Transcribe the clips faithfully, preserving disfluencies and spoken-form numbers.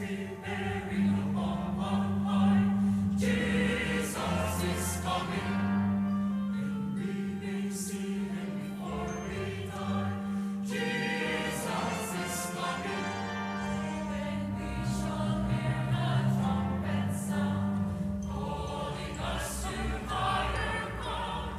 Bearing upon on high, Jesus is coming, and we may see him before we die. Jesus is coming, and we shall hear the trumpet sound, calling us to higher ground.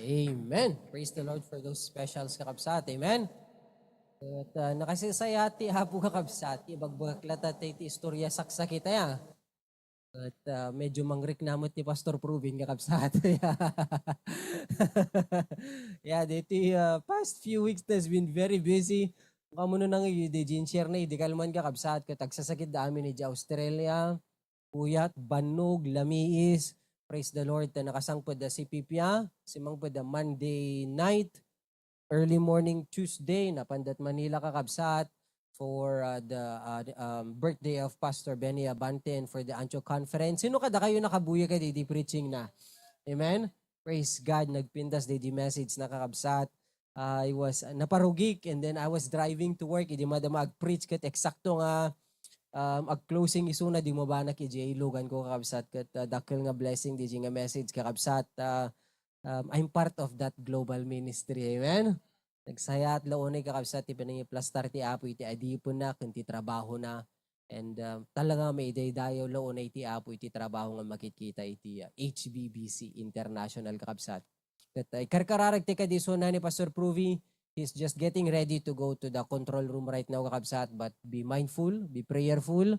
Amen. Praise the Lord for those specials, kakabsat. Amen. At, ah, nakasaysayat ti Apo, kakabsat, ti ibagbagak latta ti, ti istorya saksakit aya. At, ah, medyo mangrik namot ni Pastor Provin, kakabsat. Yeah, dito, ah, past few weeks has been very busy. Kamuno nang di gin-share na, di kalman, kakabsat, ket agsasakit da amin di Australia, puyat, bannog, lamiis. Praise the Lord, ta nakasangpet da si Pipia, simangpet da Monday night, early morning Tuesday, napandat Manila, kakabsat, for, uh, the, uh, the, um, birthday of Pastor Benny Abante and for the Antioch Conference. Sino kada kayo nakabuya ka di, di preaching na? Amen? Praise God, nagpintas di, di message na, kakabsat. I was, uh, naparugik, and then I was driving to work, idi madama ag-preach ket eksakto nga, um, ag-closing isuna, di mabanak iti ilugan ko, kakabsat, ket, uh, dakkel nga blessing di nga message, kakabsat. Uh, um, I'm part of that global ministry. Amen? Nagsayat la unay, kakabsat, ti panangiplastar ti Apo iti adipenna ken ti trabahona. And, um, talaga maidaydayaw la unay ti Apo iti trabaho nga makitkita iti, uh, H B B C International, kakabsat. Ket, uh, ikarkararag ti kadi isuna ni Pastor Pruvi. He's just getting ready to go to the control room right now, kakabsat, but be mindful, be prayerful.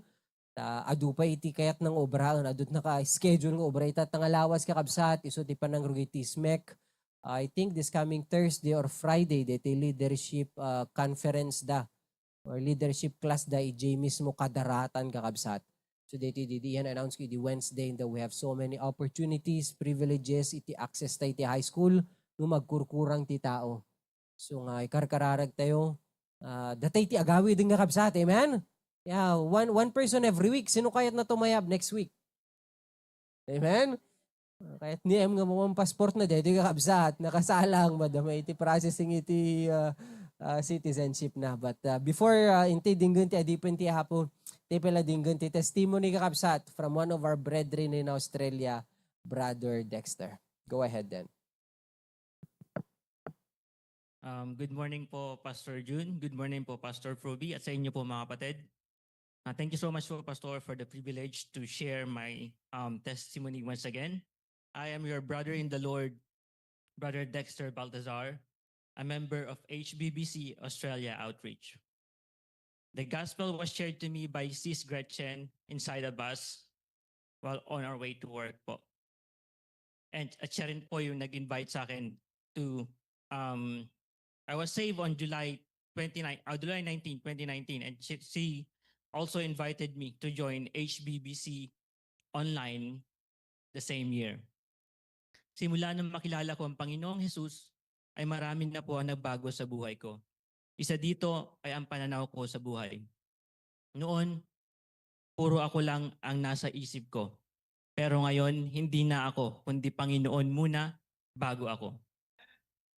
Ta adu pay iti kayatna nga obraen, adu ti naka-schedule nga obra ita ta nga lawas, kakabsat, isu ti panangrugi ti SMEC. I think this coming Thursday or Friday, daytoy leadership, uh, conference da or leadership class da idiay mismo Kadaratan, kakabsat. So, daytoy, daytoy iyan announce ko idi Wednesday, that we have so many opportunities, privileges, iti access ta iti high school, no magkurkurang ti tao. So nga ikarkararag tayo, ah, datay ti agawid nga, kabsat. Amen? Yeah, one, one person every week. Sino kayat na tumayab next week? Amen? Ah, kayat ni M nga mapan passport na, daytoy nga, kabsat. Nakasalang, madama iti processing iti, ah, ah, citizenship na. But, ah, before, ah, inti dinggen ti adipen ti Apo, ti pala dinggen ti testimony, kakabsat, from one of our brethren in Australia, Brother Dexter. Go ahead then. Um, good morning po, Pastor Jun. Good morning po, Pastor Froby, at sa inyo po, mga kapatid. Uh, thank you so much po, Pastor, for the privilege to share my, um, testimony once again. I am your brother in the Lord, Brother Dexter Baltazar, a member of H B B C Australia Outreach. The gospel was shared to me by Sis Gretchen inside a bus while on our way to work po. And at siya rin po yung nag-invite sa akin to, um, I was saved on July twenty-nine, uh, July nineteen, twenty nineteen, and she, she also invited me to join H B B C online the same year. Simula nung makilala ko ang Panginoong Jesus, ay marami na po ang nagbago sa buhay ko. Isa dito ay ang pananaw ko sa buhay. Noon, puro ako lang ang nasa isip ko. Pero ngayon, hindi na ako, kundi Panginoon muna bago ako.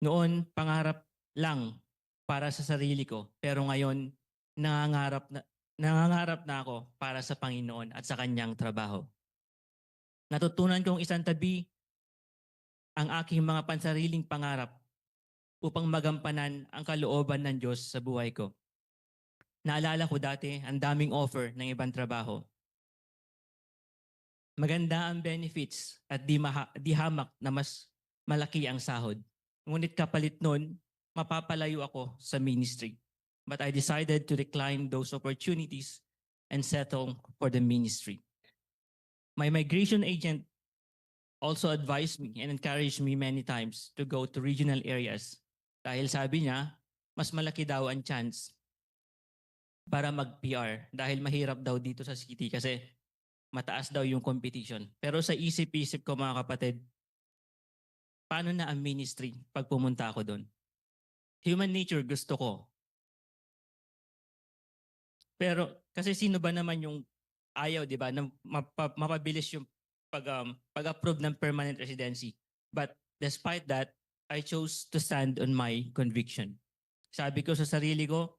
Noon, pangarap lang para sa sarili ko. Pero ngayon, nangangarap na, nangangarap na ako para sa Panginoon at sa kanyang trabaho. Natutunan kong isantabi ang aking mga pansariling pangarap upang magampanan ang kalooban ng Diyos sa buhay ko. Naalala ko dati, ang daming offer ng ibang trabaho. Maganda ang benefits at di, maha, di hamak na mas malaki ang sahod. Ngunit kapalit nun, mapapalayo ako sa ministry. But I decided to decline those opportunities and settle for the ministry. My migration agent also advised me and encouraged me many times to go to regional areas. Dahil sabi niya, mas malaki daw ang chance para mag-P R dahil mahirap daw dito sa city kasi mataas daw yung competition. Pero sa isip-isip ko, mga kapatid, paano na ang ministry pag pumunta ako doon? Human nature, gusto ko. Pero kasi sino ba naman yung ayaw, di ba, na mapa- mapabilis yung pag, um, pag-approve ng permanent residency. But despite that, I chose to stand on my conviction. Sabi ko sa sarili ko,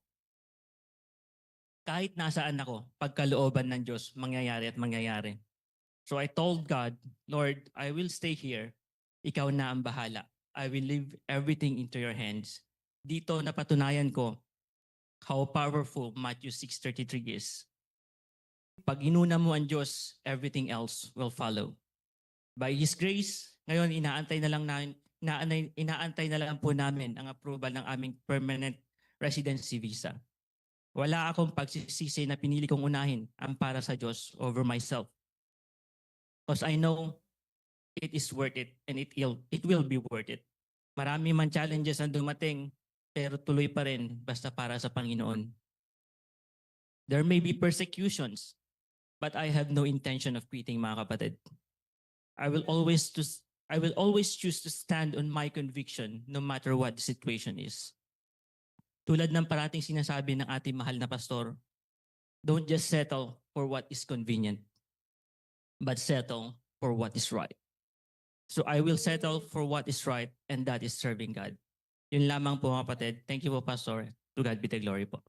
kahit nasaan ako, pagkalooban ng Diyos, mangyayari at mangyayari. So I told God, "Lord, I will stay here. Ikaw na ang bahala. I will leave everything into your hands." Dito napatunayan ko how powerful Matthew six thirty-three is. Pag inuna mo ang Diyos, everything else will follow. By His grace, ngayon inaantay na lang na, inaantay, inaantay na lang po namin ang approval ng aming permanent residency visa. Wala akong pagsisisi na pinili kong unahin ang para sa Diyos over myself. 'Cause I know it is worth it and it will, it will be worth it. Marami man challenges ang dumating, pero tuloy pa rin basta para sa Panginoon. There may be persecutions, but I have no intention of quitting, mga kapatid. I will always to, I will always choose to stand on my conviction no matter what the situation is. Tulad ng parating sinasabi ng ating mahal na pastor, don't just settle for what is convenient, but settle for what is right. So I will settle for what is right, and that is serving God. Yun lamang po, mga kapatid. Thank you po, Pastor. To God be the glory po.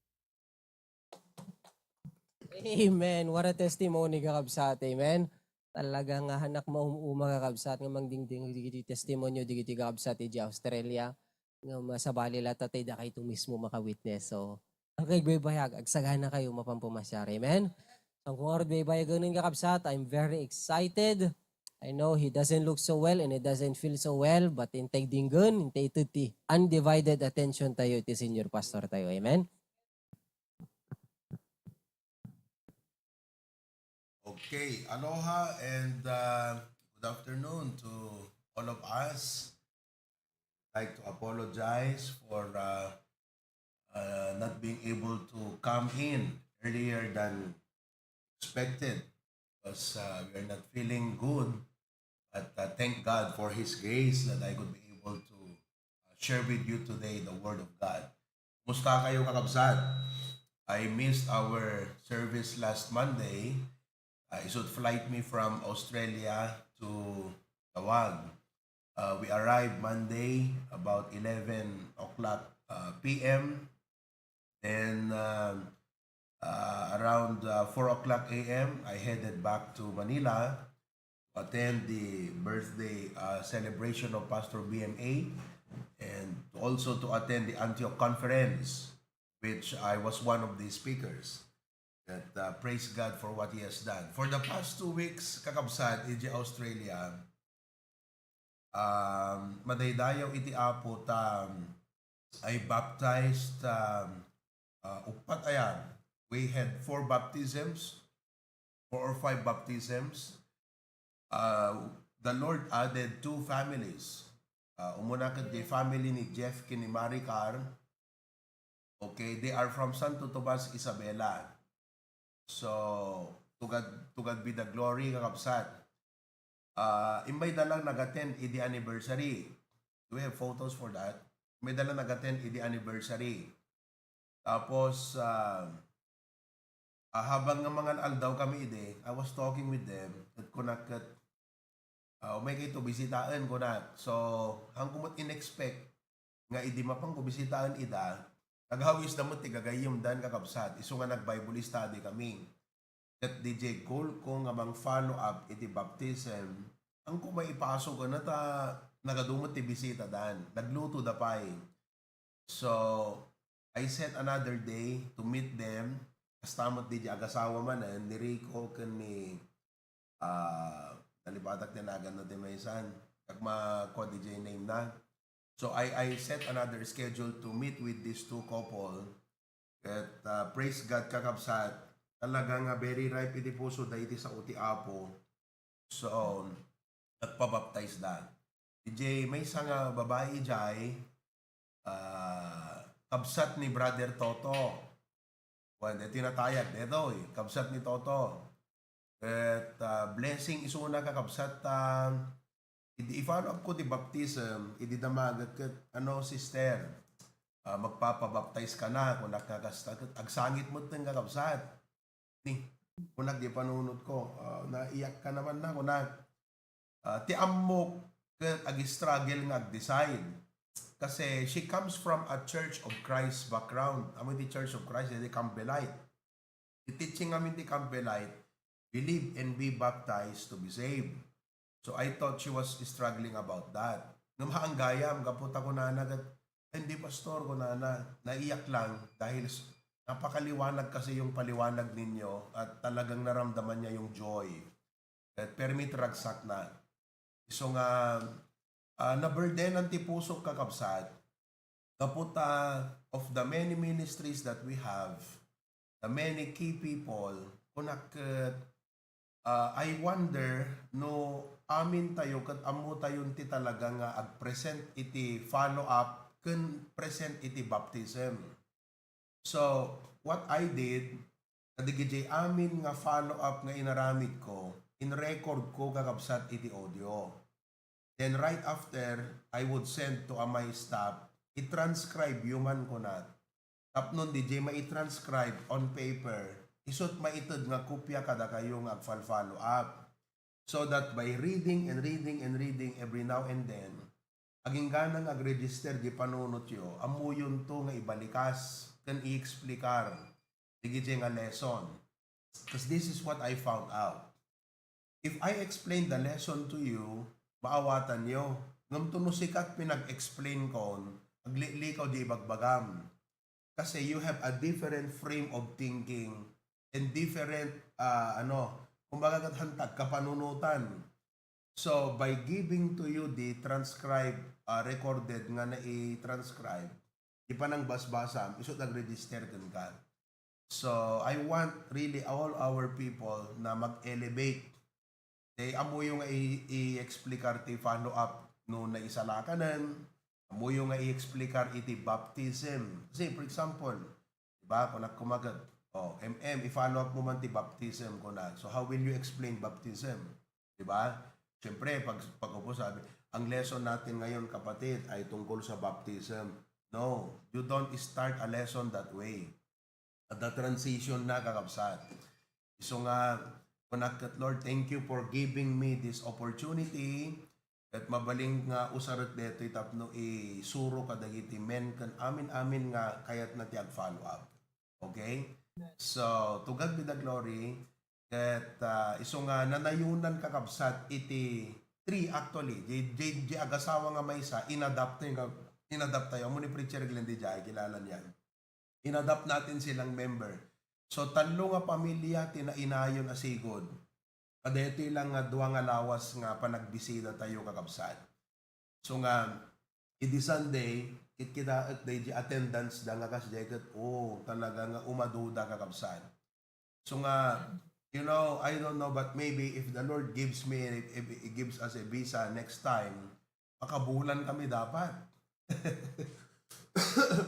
Amen. What a testimony, kakabsat. Amen. Talaga nga hanak maum-uma, kakabsat, nga mangdingding dagiti testimonio dagiti kakabsat iti Australia. Nga masabali latta tay dakayto mismo maka-witness. So, ang kay baybayag, agsagana kayo mapan pumasiar. Amen. So, kung arud baybayagen, kakabsat, I'm very excited. I know he doesn't look so well and he doesn't feel so well, but intay dinggen, intay ited ti undivided attention tayo iti senior pastor tayo. Amen. Okay, aloha and uh, good afternoon to all of us. I'd like to apologize for uh, uh, not being able to come in earlier than expected because uh, we are not feeling good. But uh, thank God for His grace that I could be able to uh, share with you today the Word of God. Kumusta kayo, kakabsat? I missed our service last Monday. Uh, isut flight mi from Australia to Tawag. Uh, we arrived Monday about eleven o'clock uh, p.m. Then uh, uh, around uh, four o'clock a.m., I headed back to Manila to attend the birthday uh, celebration of Pastor B M A and also to attend the Antioch Conference, which I was one of the speakers. That uh, praise God for what He has done. For the past two weeks, kakabsat, iti Australia, um, madaydayaw iti Apo ta um, I baptized um, uh, uppat ayan. We had four baptisms, four or five baptisms. Uh, the Lord added two families. Uh, umuna ket the family ni Jeff ken ni Maricar. Okay, they are from Santo Tomas, Isabela. So, to God, to God be the glory, kakabsat. Uh, imbay da lang nag-attend idi anniversary. Do we have photos for that? Imbay da lang nag-attend idi anniversary. Tapos, uh, uh, habang nga mangan-aldaw kami idi, I was talking with them, at kunak ket, uh, umay kayo to bisitaen, kunak. So, hangko met in-expect nga idi mapanko bisitaen ida, naghawisda met ti gagayyemdan, kakabsat, isu nga nag-Bible study kami. Ket diay goal ko nga mang-follow up iti baptism, hangko met ipasok ken ta nagadu met ti bisitadan, naglutoda pay. So, I set another day to meet them. Kasta met diay agasawa manen ni Rico ken ni, ah, nalipatak ti naganna ti maysa. Agma-, kua diay name na. So, I, I set another schedule to meet with these two couple. Ket, ah, praise God, kakabsat. Talaga nga very ripe iti pusoda iti sao ti Apo. So, nagpabaptize da. Diay maysa nga babai idiay, ah, kabsat ni Brother Toto. Wen, daytoy natayag, daytoy, kabsat ni Toto. Ket, ah, blessing isuna, kakabsat, ta idi i-follow up ko ti baptism, idi damaget ket, ano, sister, ah, magpapabaptize ka na, kunak nga kasta, ket agsangit metten, kakabsat. Ni, kunak diay panunot ko, ah, naiyak ka naman na, kunak. Ah, ti ammok ket ag-struggle nga ag-decide. Kasi she comes from a Church of Christ background. Amin ti Church of Christ, di Campbellite. Ti teaching amin ti Campbellite, believe and be baptized to be saved. So I thought she was struggling about that. Ngem haan gayam, gapu ta kunana ket, "Ay, hindi, Pastor," kunana, "naiyak lang dahil s-, napakaliwanag kasi yung paliwanag ninyo at talagang naramdaman niya yung joy." Ket permi ti ragsakna. Isu nga, ah, naburdenan ti pusok, kakabsat, gapu ta of the many ministries that we have, the many key people, kunak ket Ah, I wonder no amin tayo ket ammo tayon ti talaga nga agpresent iti follow-up ken present iti baptism. So, what I did, kadagiti amin nga follow-up nga inaramid ko, in-record ko kakabsat iti audio. Then right after, I would send to a my staff, i-transcribe yo man kunat. Tapno diay mai-transcribe on paper, isut maited nga kopia kadakayo nga agfal-follow up. So that by reading and reading and reading every now and then, aginggana nga agregister di panunotyo, ammoyonto nga ibalikas ken i-explicar dagiti nga lesson. Because this is what I found out. If I explain the lesson to you, maawatanyo. Ngem no sika ti pinag-explain kon, aglilikaw di ibagbagam. Kasi you have a different frame of thinking and different, ah, ano, kumbaga, ket hantag kapanunotan. So, by giving to you the transcribe, ah, recorded nga nai-transcribe, di panangbasbasam, isu nag-register kenka. So, I want really all our people na mag-elevate. Eh, ammoyo nga i-, i-explicar ti follow-up no naisalakanen, ammoyo nga i-explicar iti baptism. Kasi, for example, di ba, kunak kumaget, oh, M M, i-follow up mo man ti baptism, kunak. So, how will you explain baptism? Di ba? Siyempre, pag, pag upo, sabi, ang lesson natin ngayon, kapatid, ay tungkol sa baptism. No, you don't start a lesson that way. Adda transition na, kakabsat. Isu nga, kunak ket, Lord, thank you for giving me this opportunity. Ket mabalin nga usarek detoy tapno isuro kadagiti men ken amin-amin nga kayatna ti ag-follow up. Okay? So, to God be the glory. Ket, ah, isu nga nanayonan, kakabsat, iti three actually. Di, di, di agasawa nga maysa, inadapt tayo nga, inadapt tayo. Amo ni Preacher Glenn di jay, kilala niyan. Inadapt natin silang member. So, tallo nga pamilya ti nainayon a sigud. Kadaytoy lang nga dua nga lawas nga panagbisita tayo, kakabsat. So nga, idi Sunday, kitkitaek daydi attendance da nga kasdiay ket, oh, talaga nga umaduda, kakabsat. So nga, you know, I don't know, but maybe if the Lord gives me, if, if He gives us a visa next time, makabulan kami dapat.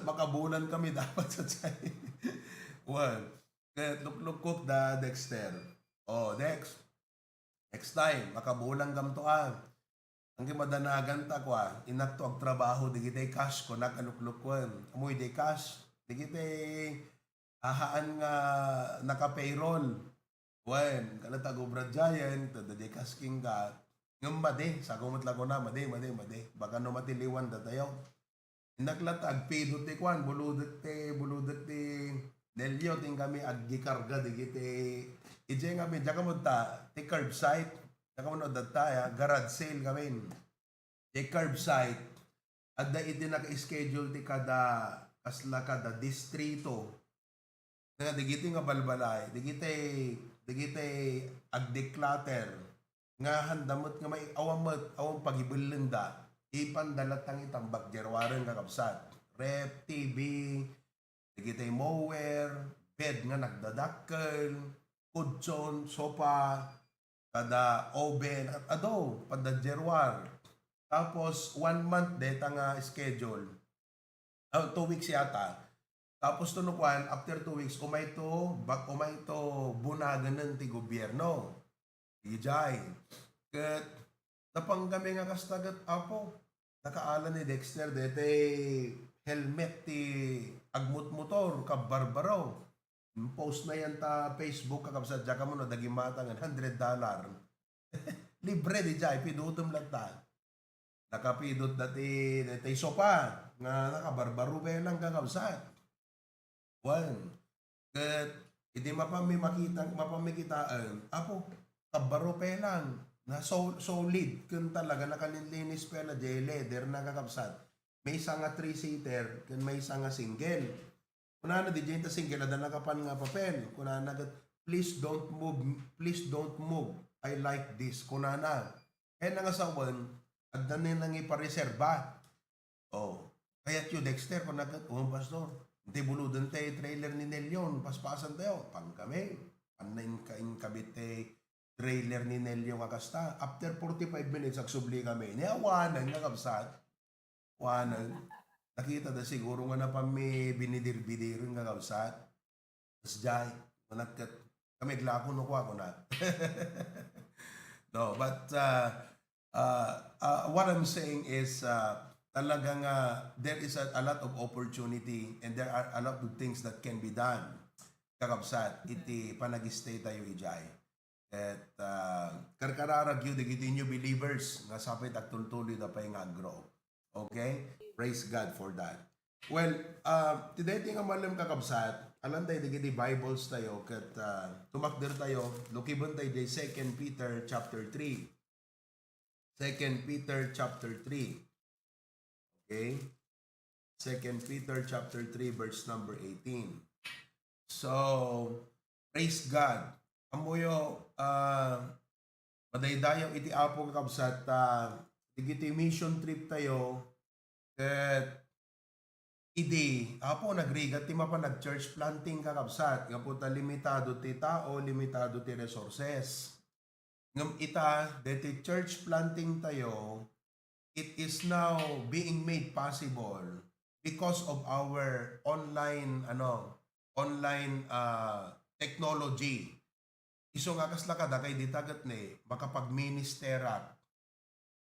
Makabulan kami dapat sa China. Well, ket luklukkok da Dexter. Oh, Dex, next time, makabulan kamto, ah. Ang kimadanaganto, ah, inakto agtrabaho, digitay cash, kunak a luklukken. Amoy di cash, digitay ahaan nga naka-payroll. Wen, kala ta agobra diayen, ta dadi kasking ka. Ngem madi, sago met la kuna, madi, madi, madi. Baka no matiliwan datayo. Innak la ta agpidot ti kuan, buludek ti, buludek ti Nelio, tin kami aggikarga digiti. Ije nga mi, diak ammo ta, ti curbside, diak ammo datta, ya, garage sale kami. Ti curbside, adda iti naka-schedule ti kada, kasla kada distrito. Nga digiti nga balbalay, digiti, digiti agdeclutter, nga handa met nga mai-, awan met, awan pagibellenda, ipanda latta nga itambak diay ruaren, kakabsat. Ref, T V, digiti mower, bed nga nagdadakkel, kutson, sopa, kada oven, at adu, panda diay ruar. Tapos, one month deta nga schedule. Ah, two weeks yata. Tapos to no kuan, after two weeks, umayto, bak-, umayto bunaganen ti gobierno. Ijay. Ket, napang kami nga kasta ket, Apo, nakaala ni Dexter, detay helmet ti agmutmotor, kabbarbaro. Post na yan ta Facebook, kakabsat, diak ammo no, dagimata nga hundred dollar. Libre di jay, pidutem latta. Nakapidot dati, dati sopa, nga nakabarbaro pa lang, kakabsat. Wan. Ket, iti mapamimakita, mapamikitaen, Apo, kabbaro pa lang, na so-, solid, ken talaga nakalinlinis pa lang, jay leather na, kakabsat. Maysa nga three-seater, ken maysa nga single. Kunana, di jay ta single, adda nakapan nga papel. Kunana ket, "Please don't move, please don't move. I like this." Kunana. Kaya nga sawen, adda ni nangipareserba. Oh, kayatyo, Dexter, kunana ket, "Oh, Pastor, ti buluden ti trailer ni Nelion, paspasan tayo." Pan kami. Pan na inka-, inkabit ti trailer ni Nelio nga kasta. After forty-five minutes, agsubli kami. Ni awanen nga kabsat. Awanen. Nakita da siguro nga napan mi binidir-bidiren nga kabsat. Kasjay, managkat, kami aglako no kuwa ko na. No, but, uh, uh, uh, what I'm saying is, uh, talagang, uh, there is a, a lot of opportunity and there are a lot of things that can be done. Kakabsat, iti panag-stay tayo ijay. Ket, uh, karkararagyo dagiti new believers nga sapay agtultuloy da pay nga aggrow. Okay? Praise God for that. Well, uh, ti daytoy nga malem kakabsat, alantayo dagiti Bibles tayo ket, uh, tumakder tayo, lukiben tayo di Second Peter chapter three. Second Peter chapter three. Okay? Second Peter chapter three, verse number eighteen. So, praise God. Ammoyo, ah, madaydayaw iti Apo, kakabsat, ta digiti mission trip tayo, ket idi, Apo, nagrigat ti mapan nag-church planting, kakabsat, gapu ta limitado ti tao, limitado ti resources. Ngem ita, deti church planting tayo, it is now being made possible because of our online, ano, online, ah, technology. Isu nga kasla kadakay dita ket ne, makapagministerak.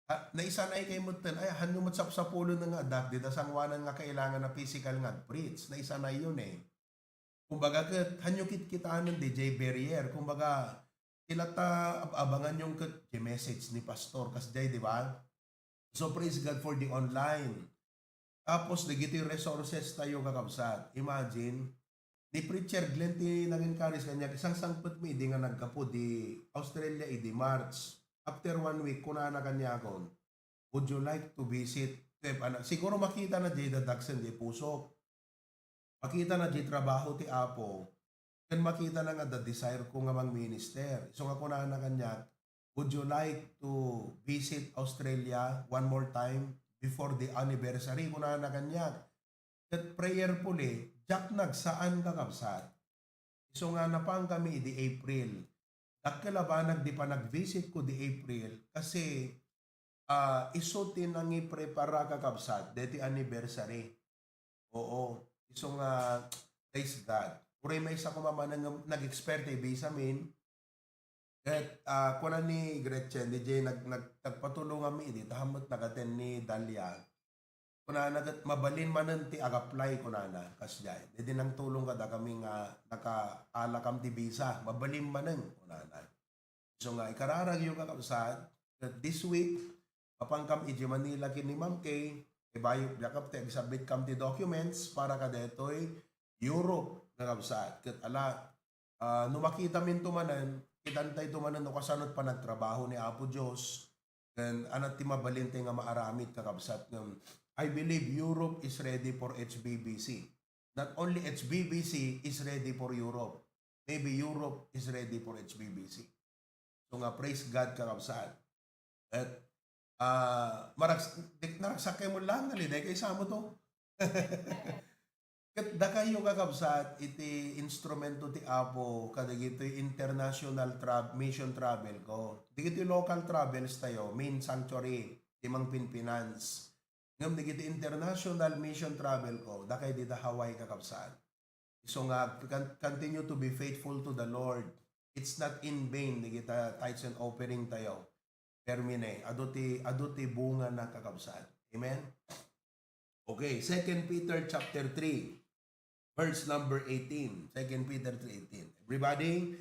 Ah, naisanay kay metten, ay, hanyo met sapsapulen nga adak, dita sanguanan nga kailangan na physical nga agpreach. Naisanay yun eh. Kumbaga ket, hanyo kitkitanen di jay barrier. Kumbaga, sila ta ab-abangan yung ket jay message ni pastor, kasjay, di ba? So, praise God for the online. Tapos, dagiti resources tayo, kakabsat. Imagine, ni Preacher Glenn ti nang-encourage kaniak, isang sangpet mi, di nga naggapu di Australia, idi March. After one week, kunana kaniakon, "Would you like to visit?" Ket, ana, siguro makita na di dadagsen di pusok. Makita na di trabaho ti Apo. Ken makita na nga da desire ko nga mang-minister. Isu nga kunana kaniak, "Would you like to visit Australia one more time before the anniversary?" Kunana kaniak. Ket prayerfully, diak nagsaan, kakabsat. Isu nga napan kami idi April. Dakkel a banag di panag-visit ko di April kasi, ah, isu ti nangiprepara, kakabsat, deti anniversary. Oo. Isu nga, praise God. Uray maysa koma manen nga nag-expire ti visa min. Ket, ah, kuna ni Gretchen, di jay nag-, nag-, nagpatulong kami idi, ta hammet nag-attend ni Dalia. Kunana ket, "Mabalin manen ti ag-apply," kunana, kasjay. Idi nangtulong kadakami nga nakaala kam ti visa, "Mabalin manen," kunana. So nga, ikararagyo, kakabsat, that this week, mapan kam iti Manila ken ni Ma'am Kay, ibayok diak ti agsubmit kam ti documents para kadetoy Europe, kakabsat. Ket ala, ah, no makita minto manen, kitantay to manen no kasano ti panagtrabaho ni Apo Dios, ken ano ti mabalin tayo nga maaramid, kakabsat, ngem I believe Europe is ready for H B B C. Not only H B B C is ready for Europe, maybe Europe is ready for H B B C. So nga, praise God, kakabsat. At, ah, marag-, di-, naragsak kayo mo lang, naliday kayo sa mo to. Ket dakayo, kakabsat, iti instrumento ti Apo kadagitoy international tra-, mission travel ko. Dagitoy local travels tayo, main sanctuary, ti mangpinfinance. Ngem dagiti international mission travel ko, dakay dita Hawaii, kakabsat. Isu nga, con-, continue to be faithful to the Lord. It's not in vain, dagita tithes and offering tayo. Permi ne, adu ti, adu ti bunga na, kakabsat. Amen? Okay, Second Peter chapter three, verse number eighteen. Second Peter three eighteen. Everybody,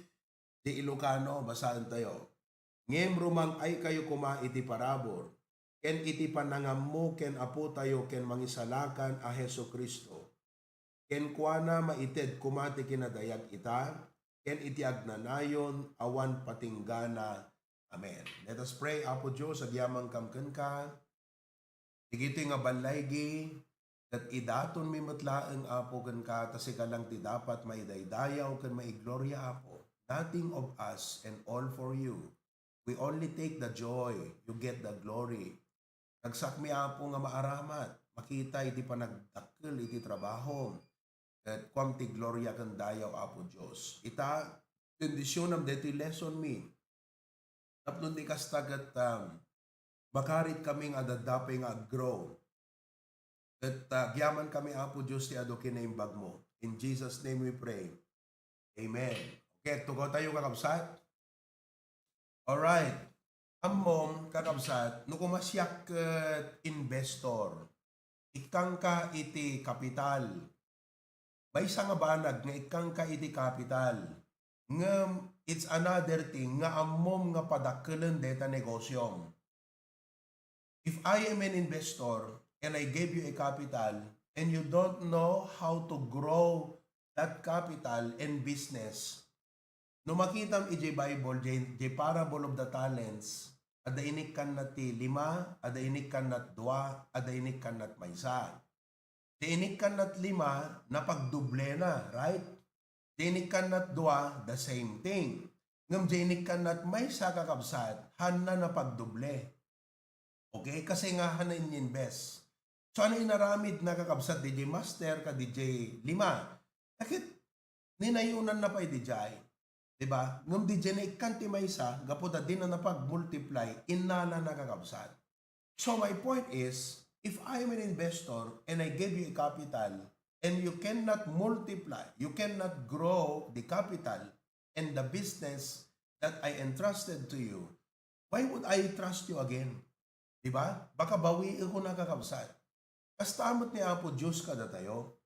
di Ilocano, basaen tayo. Ngem rumang-ay kayo koma iti parabur, ken iti panangammo ken Apo tayo ken Mangisalakan a Jesu-Cristo. Kenkuana maited koma ti kinadayag ita, ken iti agnanayon awan patinggana. Amen. Let us pray. Apo Dios, agyamankam kenka. Digitoy nga ballaygi, ket idatonmi met laeng, Apo, kenka, ta sika lang ti dapat maidaydayaw ken maigloria, Apo. Nothing of us and all for you. We only take the joy, you get the glory. Ragsakmi, Apo, nga maaramat, makita iti panagdakkel iti trabahom, ket kuam ti gloria ken dayaw, Apo Dios. Ita, bendisionam daytoy lesson mi. Tapno di kasta ket, um, makarit kami nga adda pay nga ag-grow. Ket, uh, agyaman kami, Apo Diyos, ti adu ken naimbag mo. In Jesus' name we pray. Amen. Okay, tugaw tayo, kakabsat. Alright. Ammom, kakabsat, no koma siak ket investor, ikkangka iti kapital. Maysa nga banag nga ikkangka iti kapital. Ngem it's another thing nga ammom nga padakkelen deta negosyom. If I am an investor and I gave you a capital and you don't know how to grow that capital and business, no makitam iti Bible, iti, iti parable of the talents, adda inikkannat ti lima, adda inikkannat dua, adda inikkannat maysa. Iti inikkannat lima, napagdoblena, right? Iti inikkannat dua, the same thing. Ngem iti inikkannat maysa, kakabsat, hanna napagdoble. Okay? Kasi nga, hanna in-invest. So, ano inaramid na, kakabsat, diay master ken diay lima? Ket ninayunan na pay diay. Di ba? Ngem diay naikkan ti maysa, gapu ta dina napag-multiply, innalana, kakabsat. So my point is, if I am an investor and I give you a capital and you cannot multiply, you cannot grow the capital and the business that I entrusted to you, why would I trust you again? Di ba? Baka bawienko na, kakabsat. Kasta met ni Apo Diyos kadatayo.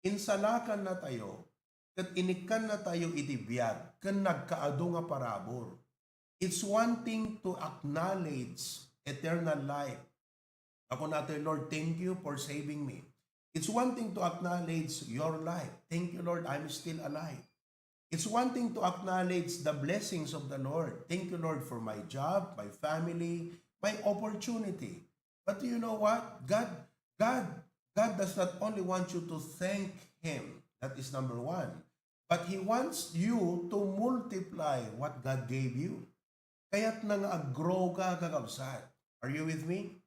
Insalakanna tayo, ket inikkanna tayo iti biag ken nagkaadu nga parabur. It's one thing to acknowledge eternal life. Ako na tayo, "Lord, thank you for saving me." It's one thing to acknowledge your life. "Thank you, Lord, I'm still alive." It's one thing to acknowledge the blessings of the Lord. "Thank you, Lord, for my job, my family, my opportunity." But you know what? God, God, God does not only want you to thank Him. That is number one. But He wants you to multiply what God gave you. Kayatna nga ag-grow ka, kakabsat. Are you with me?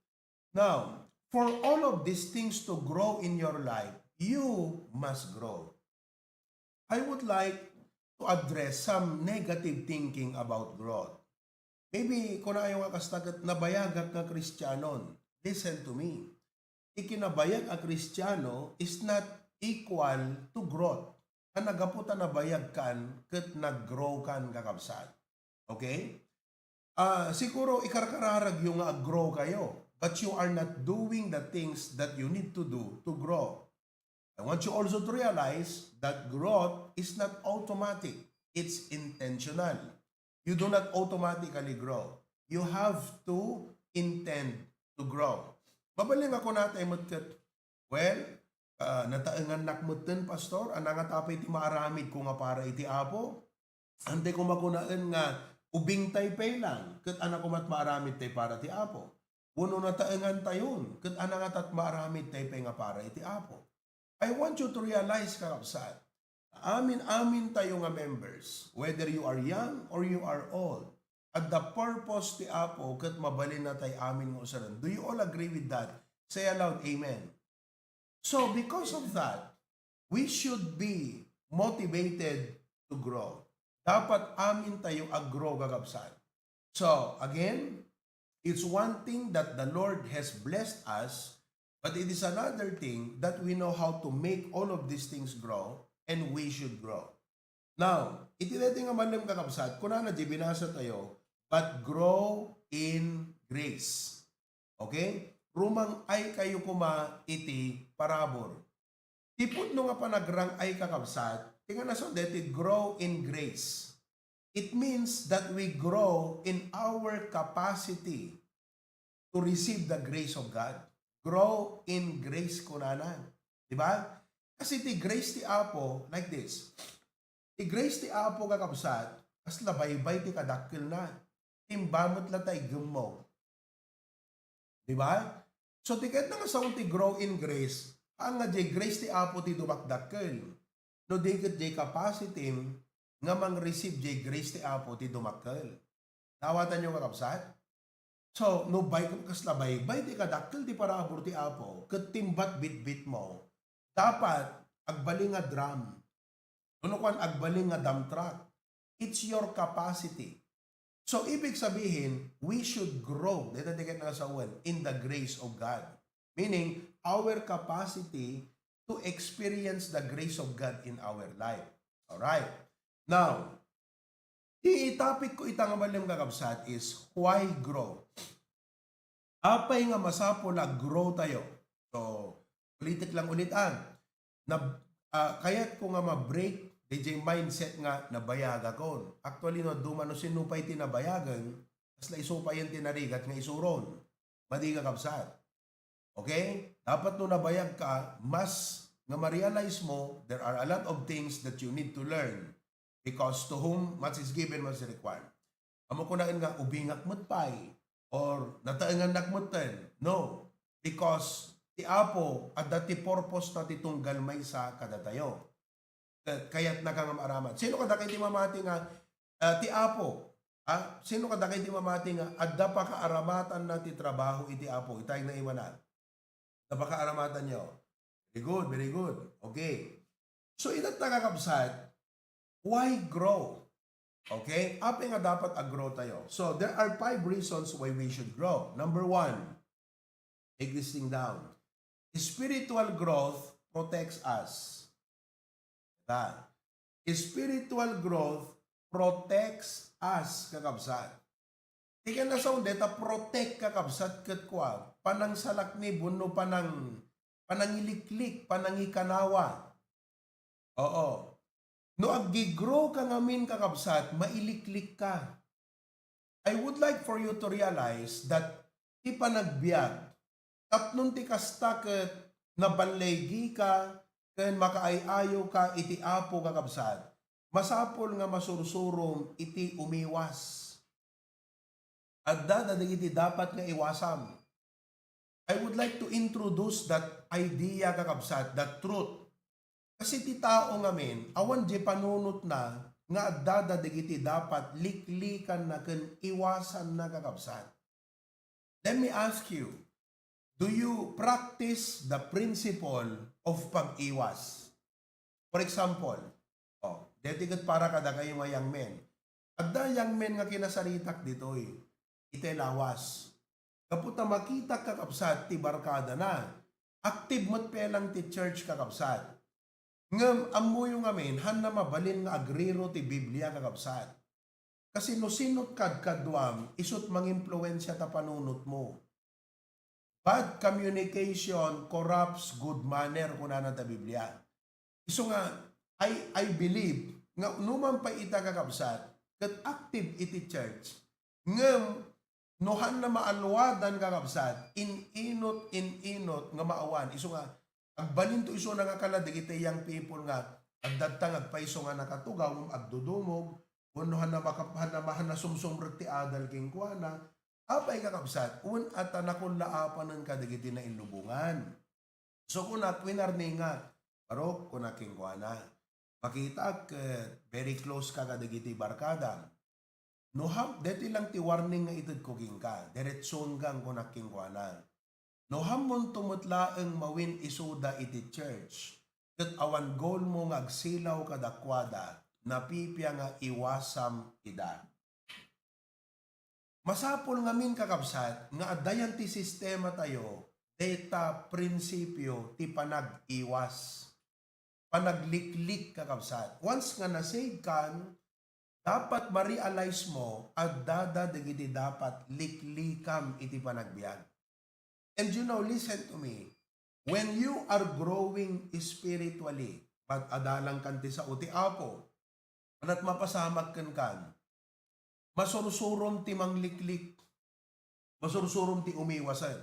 Now, for all of these things to grow in your life, you must grow. I would like to address some negative thinking about growth. Maybe, kunayo nga kasta ket, "Nabayagak nga Kristianon." Listen to me. Ti kinabayag a Kristiano is not equal to growth. Nga nagapu ta nabayag kan ket nag-grow kan, kakabsat. Okay? Ah, siguro ikarkararagyo nga ag-grow kayo, but you are not doing the things that you need to do to grow. I want you also to realize that growth is not automatic. It's intentional. You do not automatically grow. You have to intend to grow. Mabalin nga kunatay met ket, "Well, ah, nataengannak metten, Pastor, a nangata pay ti maaramidko nga para iti Apo?" Antay koma kunaen nga ubingtay pay lang, ket ania koma ti maaramidtay para ti Apo? Wenno nataengantayon, ket ania ngata ti maaramidtay pay nga para iti Apo? I want you to realize, kakabsat, amin-amintayo nga members, whether you are young or you are old, adda purpose ti Apo ket mabalinna tay amin nga usaren. Do you all agree with that? Say aloud, "Amen." So, because of that, we should be motivated to grow. Dapat amintayo ag-grow, kakabsat. So, again, it's one thing that the Lord has blessed us, but it is another thing that we know how to make all of these things grow, and we should grow. Now, iti daytoy nga malem, kakabsat, kunana di binasa tayo, "But grow in grace." Okay? Rumang-ay kayo koma iti parabur. Ti pudno nga panagrang-ay, kakabsat, ti nga nasaw deti grow in grace. It means that we grow in our capacity to receive the grace of God. Grow in grace, kunana. Di ba? Kasi ti grace ti Apo, like this. Ti grace ti Apo, kakabsat, kasla baybay ti kadakkelna. Timba met la ta iggem mo. Di ba? So, ti kayatna nga sawen ti grow in grace, haan nga diay grace ti Apo ti dumakdakkel. No di ket diay capacity nga mang-receive diay grace ti Apo ti dumakkel. Naawatanyo, kakabsat? So, no bay-, kasla baybay ti kadakkel ti parabur ti Apo, ket timbat bitbit mo, dapat agbalin nga drum. Wenno kuan, agbalin nga dump truck. It's your capacity. So, ibig sabihin, we should grow. Dito, dito na sa one, in the grace of God. Meaning, our capacity to experience the grace of God in our life. Alright. Now, i-topic ko ita nga malim, kakabsat, is why grow? Apay nga masapul a grow tayo? So, ulitek lang ulit, ah. Na, ah, kayat ko nga ma-break D J mindset nga nabayagakon. Actually, no, duma no sino pay ti nabayagen, kasla isu pay ti narigat nga isuron. Madi, kakabsat. Okay? Dapat no nabayag ka, mas nga ma-realize mo, there are a lot of things that you need to learn. Because to whom much is given, much is required. Amo kunaen nga, ubingak met pay, or nataengannak metten. No. Because ti Apo, adda ti purpose na ti tunggal maysa kadatayo. Ka-, kayatna ka nga maaramat. Sino kadakayo ti mamati nga, ah, ti Apo? Ha? Sino kadakayo ti mamati nga adda pakaaramatanna ti trabaho iti Apo? Itay na iwana. Adda pakaaramatanyo. Very good, very good. Okay. So, ita ta, kakabsat, why grow? Okay? Apay nga dapat a-grow tayo? So, there are five reasons why we should grow. Number one, take this thing down. Spiritual growth protects us. Diba? Spiritual growth protects us, kakabsat. Ti kanasaon deta protect, kakabsat, ket kua, panangsalaknib wenno panang-, panangiliklik, panangikanawa. Oo. No aggi-grow ka ngamin, kakabsat, mailiklik ka. I would like for you to realize that ti panagbiag, tapno ti kasta ket naballigi ka ken makaay-ayo ka iti Apo, kakabsat, masapul nga masursurom iti umiwas. Adda dagiti dapat nga iwasam. I would like to introduce that idea, kakabsat, that truth. Kasi ti tao ngamin, awan di panunotna nga adda dagiti dapat liklikanna ken iwasanna, kakabsat. Let me ask you, do you practice the principle of pag-iwas? For example, oh, deti ket para kadakayo nga young men. Adda young men nga kinasaritak ditoy, itay lawas. Gapu ta makitak, kakabsat, ti barkadana. Active met pelang ti church, kakabsat. Ngem ammoyo ngamin, hanna mabalin nga agriro ti Biblia, kakabsat. Kasi no sinot kadkaduam, isut mangimpluensia ta panunotmo. Bad communication corrupts good manner, kunana ta Biblia. Isu nga, I, I believe nga numan pay ita, kakabsat, ket active iti church, ngem no hanna maaluadan, kakabsat, in-inot, in-inot nga maawan. Isu nga, agbalinto isuna nga kala dagiti young people nga adda ta nga agpayso nga nakatugaw, agdudumog, wenno hanna maka-, hanna ma-, hanna sumsumrek ti adal kenkuana. Apay, kakabsat, wen ata nakullaapanen kadagiti nailubongan. So, kunak, winarningak, "Barok," kunak kenkuana, "makitaak ket very close ka kadagiti barkada. No ham-, deti lang ti warning nga itedko kenka, diretsuenka," kunak kenkuana. "No hammonto met laeng mawin isuda iti church, ket awan goalmo nga agsilaw kadakuada, napipia nga iwasam ida." Masapul ngamin, kakabsat, nga adda yan ti sistema tayo, deta prinsipio ti panag-iwas, panagliklik, kakabsat. Once nga na-save kan, dapat ma-realize mo, adda dagiti dapat liklikam iti panagbiag. And you know, listen to me, when you are growing spiritually, ket adalan kan ti sao ti Apo, ket mapasamak kenkan, masursurom ti mangliklik, masursurom ti umiwasen.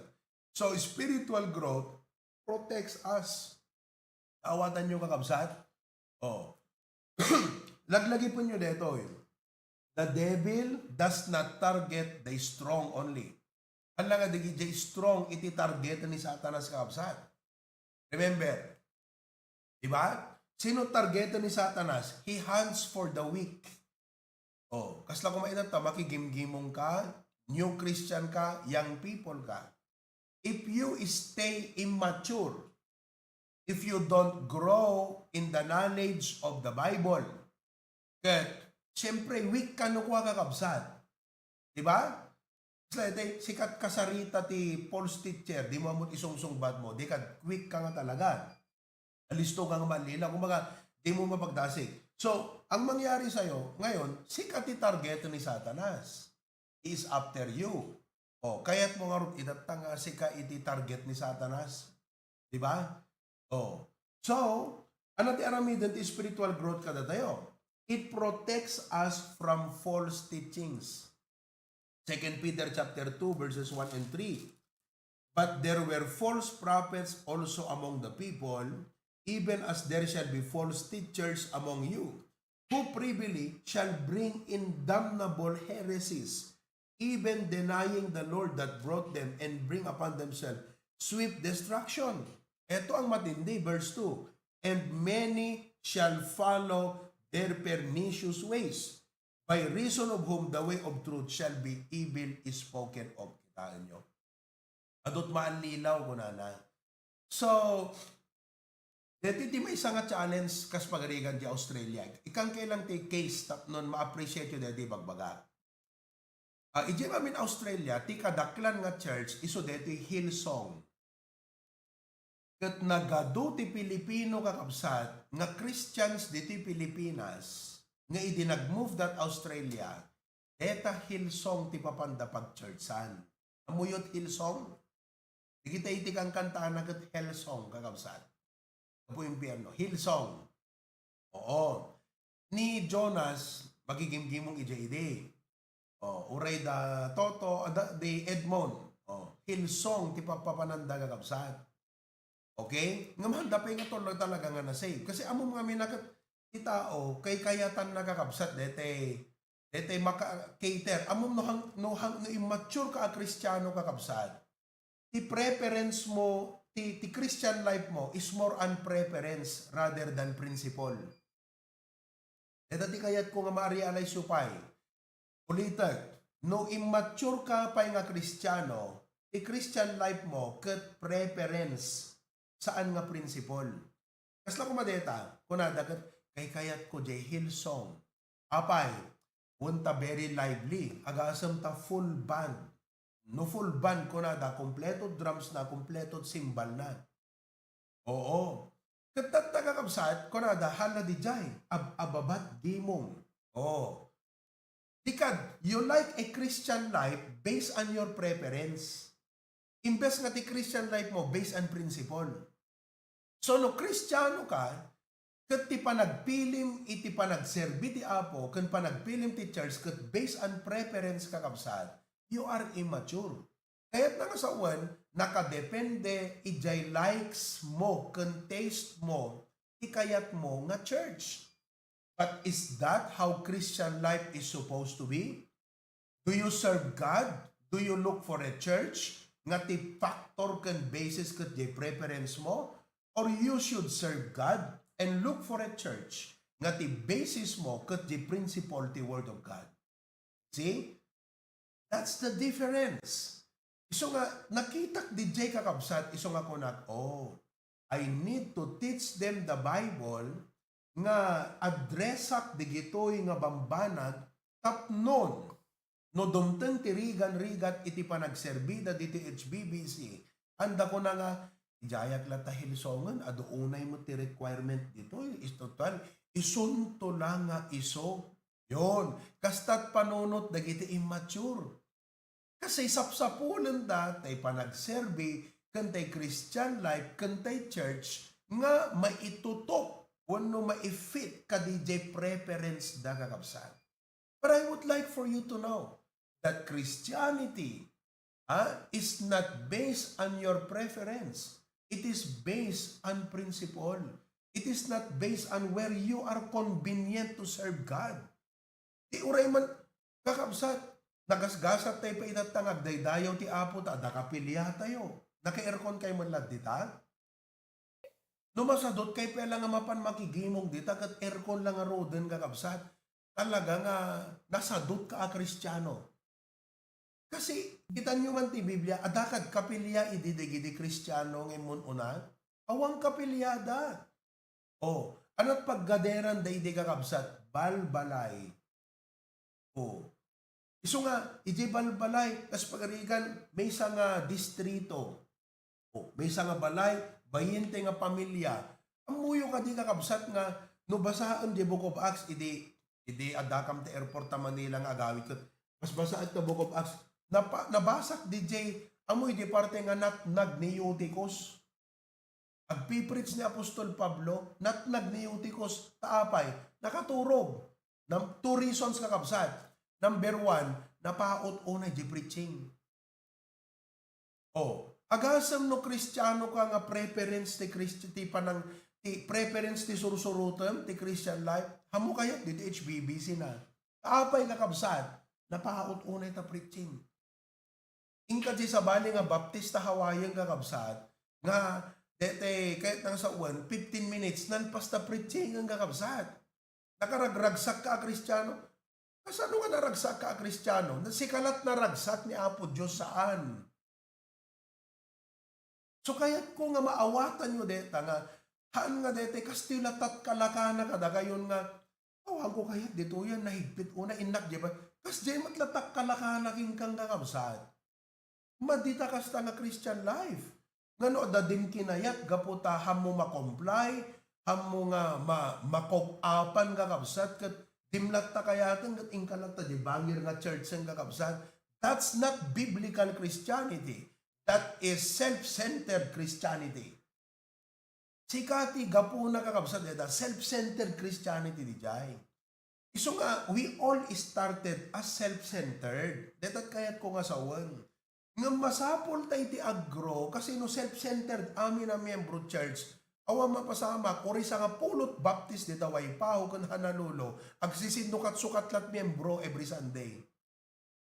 So, spiritual growth protects us. Awatanyo, kakabsat? Oh. Laglagipenyo detoy. The devil does not target the strong only. Ania nga dagiti strong iti target ni Satanas, kakabsat? Remember, di ba? Sino target ni Satanas? He hunts for the weak. Oh, kasla koma ita ta, makigimgimong ka, new Christian ka, young people ka. If you stay immature, if you don't grow in the knowledge of the Bible, ket, siyempre, weak ka no kua, kakabsat. Di ba? It's like, eh, sikat kasarita ti false teacher, di mo amot isungsungbat mo, di ka quick ka nga talaga. Alisto ka nga malila. Kumbaga, di mo mapagdasig. So, ang mangyari sa'yo, ngayon, sika ti target ni Satanas. He is after you. O, kayat mo nga rut-, itatta nga sika iti target ni Satanas. Di ba? O. So, ano ti aramiden ti spiritual growth kadatayo? It protects us from false teachings. Second Peter chapter two, verses one and three. But there were false prophets also among the people, even as there shall be false teachers among you, who privily shall bring in damnable heresies, even denying the Lord that brought them, and bring upon themselves swift destruction. Ito ang matindi, verse two. And many shall follow their pernicious ways, by reason of whom the way of truth shall be evil spoken of. Kitaan nyo? Adut maallilaw, kunana. So, deti ti maysa nga challenge kas pagarigan di Australia. Ikan kailang ti case tapnon ma-appreciate yu deti bagbaga. Ah, idiay amin Australia, ti kadaklan nga church, isu deti Hillsong. Ket nagadu ti Pilipino, kakabsat, nga Christians ditoy Pilipinas, nga idi nag-move dat Australia, deta Hillsong ti papanda pag-churchan. Ammoyo ti Hillsong? Dagita iti kankantaanna ket Hillsong, kakabsat. Apo impierno, Hillsong. Oo. Ni Jonas, magigimgimong idiay idi. O, uray da Toto, ada, di Edmond. O, Hillsong ti papapananda, kakabsat. Okay? Ngem haanda pay nga tulo talaga nga na-save. Kasi ammom ngamin a ket ti tao, kaykayatanna, kakabsat, dete, dete maka-cater. Ammom no hang-, no hang-, no immature ka a Kristiano, kakabsat, ti preference mo, ti, ti Christian life mo is more on preference rather than principle. Deta ti kayatko nga ma-realize yu pay. Ulitek, no immature ka pay nga Kristiano, ti Christian life mo ket preference, saan nga principle. Kasla koma deta, kunada ket, kaykayatko diay Hillsong. Apay, wen ta very lively, agasem ta full band. No full band, kunada, kompleto drums na, kompleto cymbal na. Oo. Ket tatta, kakabsat, kunada, hala didiay, ab-, ababat gimong. Oo. Di kad, you like a Christian life based on your preference. Imbes nga ti Christian life mo based on principle. So, no Kristiano ka, ket ti panagpilim iti panagserbi ti Apo ken panagpilim ti church ket based on preference, kakabsat, you are immature. Kayatna nga sawen, nakadepende idiay likes mo ken taste mo ti kayat mo nga church. But is that how Christian life is supposed to be? Do you serve God? Do you look for a church nga ti factor ken basis ket diay preference mo? Or you should serve God and look for a church nga ti basis mo ket diay principle ti Word of God? See? That's the difference. Isu nga, nakitak didiay, kakabsat, isu nga kunak, "Oh, I need to teach them the Bible nga addressak digitoy nga bambanag tapnon no dumteng ti rigan-rigat iti panagserbida ditoy H B B C, anda kuna nga, idiayak latta Hillsongen, adu unay met ti requirement ditoy, is total, isunto la nga isu." Yon, kastat panunot dagiti immature. Kasi sapsapulenda tay panagserbi, ken tay Christian life, ken tay church nga maitutup wenno maifit kadi jay preference da, kakabsat. But I would like for you to know that Christianity, ah, is not based on your preference. It is based on principle. It is not based on where you are convenient to serve God. Di uray man, kakabsat, nagasgasat tayo pa itatta nga agdaydayaw ti Apo ta adda kapiliatayo. Naka-aircon kayo man latta dita? No masadut kayo pay la nga mapan makigimong dita, ket aircon la ngaruden, kakabsat, talaga nga nasadut ka a Kristiano. Kasi, kitanyo man ti Biblia, adda kad kapilia idi dagiti Kristiano nga immun-una? Awan kapiliada. O, anat paggaderan daydi, kakabsat? Balbalay. O. Isu nga, iti balbalay, kas pagarigan, maysa nga distrito. O, maysa nga balay, bayente nga pamilya. Ammoyo kadi, kakabsat, nga no basaem di Book of Acts, idi, idi addakam ti airport ta Manila nga agawid ket basbasaek ta Book of Acts. Napa-, nabasak di jay, ammoy di parte nga natnag ni Eutychus. Agpipreach ni Apostol Pablo, natnag ni Eutychus, ta apay, nakaturog. Nam-, two reasons, kakabsat. Number one, napaut unay di preaching. O, agasem no Kristiano ka nga preference ti Christi-, ti panang-, ti preference ti sursurutem ti Christian life, ammo kayat ditoy H B B C na. Apay, kakabsat, napaut unay ta preaching. Inka di sabali nga baptista hawayen, kakabsat, nga dete kayat nang sawen, fifteen minutes, nalpas ta preaching, kakabsat. Nakaragragsak ka a Kristiano? Kasano nga naragsak ka a Kristiano? Na sika lat naragsak ni Apo Dios, saan? So, kayatko nga maawatanyo deta nga, haan nga dete, kastoy latat kalakana kadagayon nga, awanko kayat ditoyen, nahigpit una, innak di ba? Kas di met latak kalakana king kang kakabsat. Madita kasta nga Christian life. Nga no adda dim kinayat, gapu ta hammo ma-comply, hammo nga ma-, makog-apan, kakabsat, ket dim latta kayaten, ket inka latta di bangir nga church, kakabsat. That's not biblical Christianity. That is self-centered Christianity. Sika ti gapuna, kakabsat, deta self-centered Christianity di jay. Isu nga, we all started as self-centered. Deta kayatko nga sawen. Ngem masapul ta iti agro, kasino self-centered amin a miyembro church. Awan mapasamak, uri sangapulot Baptist deta Waypaho ken Honolulu, agsisinnukat-sukat lat miyembro every Sunday.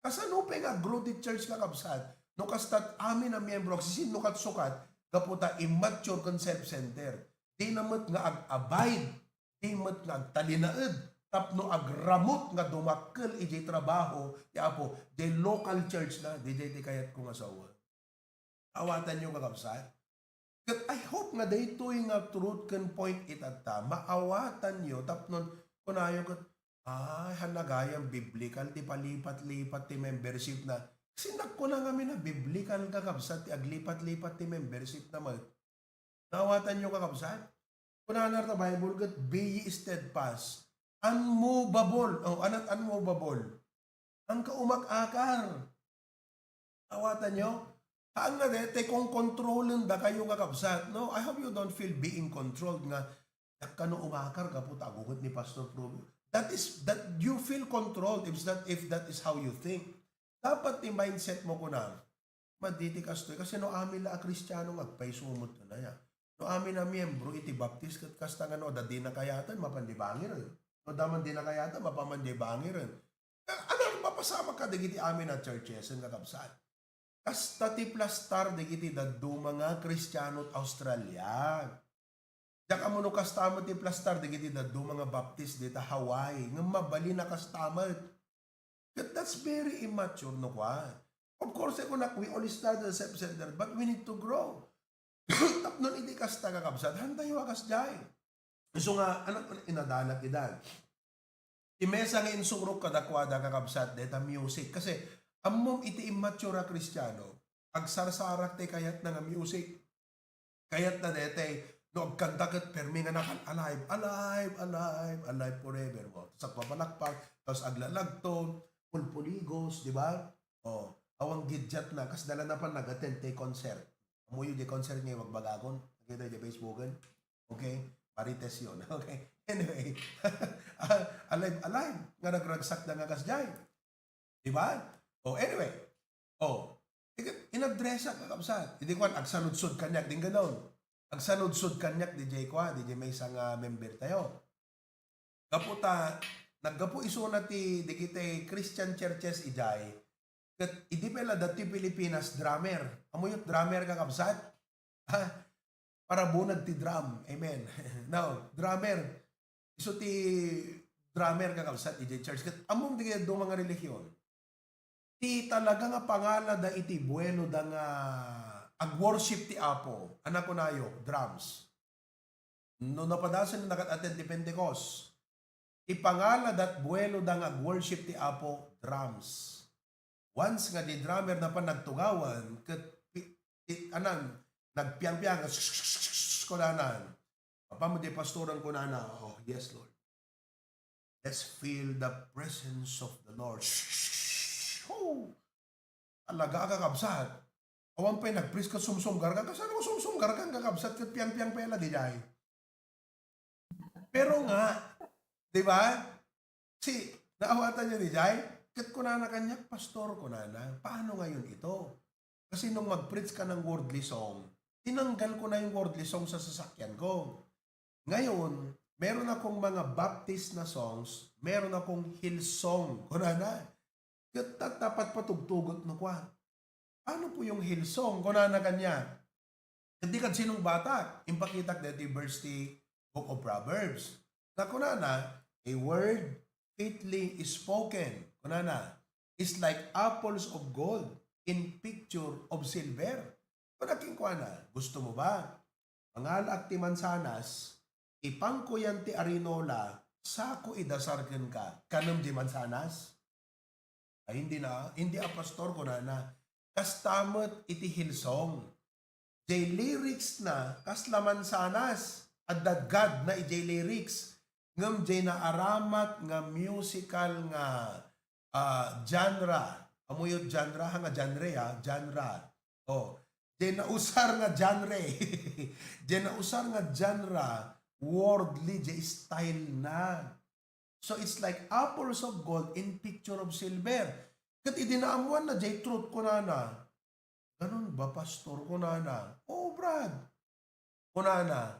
Kasano pay nga agro ti church, kakabsat? No kastat amin a miyembro agsisinnukat-sukat gapu ta immature ken self-centered. Dina met nga ag-abide, di met nga agtalinaed tapno agramut nga dumakkel idiay trabaho ti Apo, diay local church na, diay ti kayatko nga sawen. Awatanyo, kakabsat? Ket I hope nga daytoy nga truth ken point itatta, maawatanyo tapno kunayo ket, "Ay, han gayam biblical ti palipat-lipat ti membership na." Sinnak kuna ngamin a biblical, kakabsat, ti aglipat-lipat ti membership na met. Naawatanyo, kakabsat? Kunana ta Bible ket, "Be ye steadfast, unmovable." O, anat unmovable? Haan ka umak-akar. Awatanyo? Haan nga dayta, konkontrolen dakayo, kakabsat, no? I hope you don't feel being controlled nga, "Diak kano umakar gapu ta agunget ni Pastor Probo." That is, that you feel controlled if that, if that is how you think. Dapat ti mindset mo kuna, maditi kastoy, kasi no amin la a Kristiano nga agpayso met unay a. No amin a miyembro iti Baptist, ket kasta nga no adda di nakayatan, mapan di bangiren. No adda man di nakayatan, mapan man di bangiren. Ano, mapasamak kadagiti amin a churches, kakabsat? Kasta ti plastar dagiti dadduma nga Kristiano ti Australia. Diak ammo no kasta met ti plastar dagiti dadduma nga Baptist dita Hawaii, ngem mabalin a kasta met. Ket that's very immature, no, kua? Of course, kunak, we all started as self-centered, but we need to grow. Tapno iti kasta, kakabsat, hantayo a kasdiay. Isu nga, anak, inadanak ida. Ti maysa nga insurok kadakuada, kakabsat, dayta music. Kasi, ammom iti immature a Kristiano, agsarsarak ti kayatna nga music. Kayatna daytay, no agkanta ket permi nga nakan, "Alive, alive, alive, alive forever." Tapos agpapalakpak, tapos aglalagto, pulpuligos, di ba? O, awan gidjat na, kas dala na pa nag-attend ti concert. Ammoyo di concert nga ibagbagagon, nakita di Facebooken? Okay? Marites yon. Okay? Anyway, alive, alive, nga nagragsak da nga kasdiay. Di ba? O, anyway. O, inadress, kakabsat. Idi kuan, agsaludsod kaniak, dingganon. Agsaludsod kaniak, di jay kua, di jay maysa nga member tayo. Gapu ta, naggapu isuna ti, dagiti Christian churches idiay, ket idi pay la dati Pilipinas, drummer. Ammoyo ti drummer, kakabsat? Ha? Para bunag ti drum. Amen. Now, drummer. Isu ti drummer, kakabsat, idiay church. Ket ammom dagiti dadduma nga relihiyon, ti talaga nga pangalada iti buwelo da nga agworship ti Apo. Ania kunayo, drums. No napadasen, nakat-attend ti Pentecost. Ipangala dat buelo da nga ag-worship ti Apo, drums. Once nga di drummer na pa nagtugawan, ket pi-, ti-, anan, nagpiangpiang, kunana. Apaman di pastoran kunana, "Oh, yes, Lord. Let's feel the presence of the Lord." Oh! Talaga, kakabsat. Awan pay nagpris ket sumsumgargan. Kasano sumsumgargan, kakabsat, ket piangpiang pay la diay? Pero nga, di ba? Si, naawatan niyo diay? Ket kunana kaniak, "Pastor," kunana, "paano ngayon ito? Kasi nung mag-preach ka ng worldly song, tinanggal ko na yung worldly song sa sasakyan ko. Ngayon, meron akong mga Baptist na songs, meron akong Hillsong," kunana. "Ket ta-, dapat patugtugot no kwa." "Ano po yung Hillsong?" kunana kaniak. Ket di kad sinungbatak, impakitak deti verse ti Book of Proverbs. Nga kunana, "A word fitly spoken," kunana, "is like apples of gold in picture of silver." Kuna kenkuana, "Gusto mo ba? Mangalaak ti mansanas, ipangko yan ti arinola, sako idasar kenka. Kanem di mansanas?" Ay, hindi na, hindi a pastor, kunana. Kasta met iti Hillsong. Jay lyrics na, kasla mansanas, adda God na ijay lyrics. Ngem jay naaramat nga musical nga, ah, genre. Amuyo genre, ha, nga genre, ha, genre. Oh, jay nausar nga genre. Jay nausar nga genre, worldly jay style na. So, it's like apples of gold in picture of silver. Ket idi naammoanna jay truth, kunana, "Ganun ba, Pastor?" kunana. "Oo, Brad." Kunana,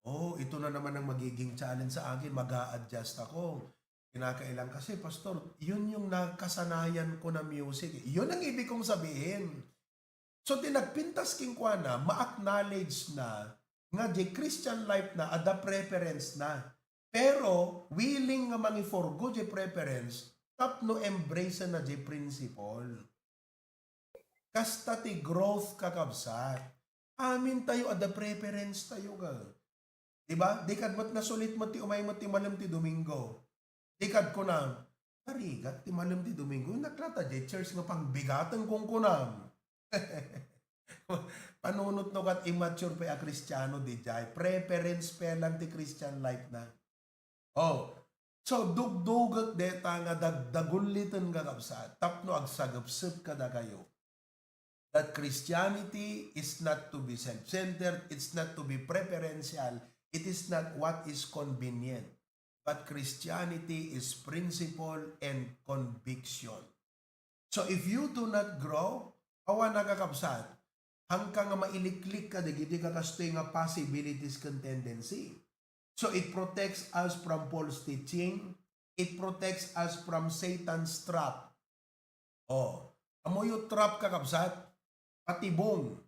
"Oh, ito na naman ang magiging challenge sa akin. Mag-a-adjust ako. Kinakailan kasi, Pastor, yun yung nakasanayan ko na music, eh." Yun ang ibig kong sabihin. So, ti nagpintas kenkuana, ma-acknowledge na nga jay Christian life na, adda preference na. Pero, willing nga mangiforgo jay preference, tapno embrace na jay principle. Kasta ti growth, kakabsat. Amin tayo, adda preference tayo, ga. Di ba? Di kad met nasulit met ti umay met ti malem ti Domingo. Di kad kunam, "Narigat ti malem ti Domingo, nakla ta jay church nga pangbigaten," kunkunam. Panunot no kat immature pay a Kristiano, di jay. Preference pay lang ti Christian life na. Oh, so dugdugek deta nga dagdagulliten, kakabsat, tapno agsagepsep kadakayo that Christianity is not to be self-centered, it's not to be preferential, it is not what is convenient, but Christianity is principle and conviction. So if you do not grow, awan, kakabsat, hangka nga mailiklik ka dagiti kakastoy nga possibilities ken tendency. So it protects us from false teaching. It protects us from Satan's trap. Oh, amuyo trap, kakabsat? Patibong.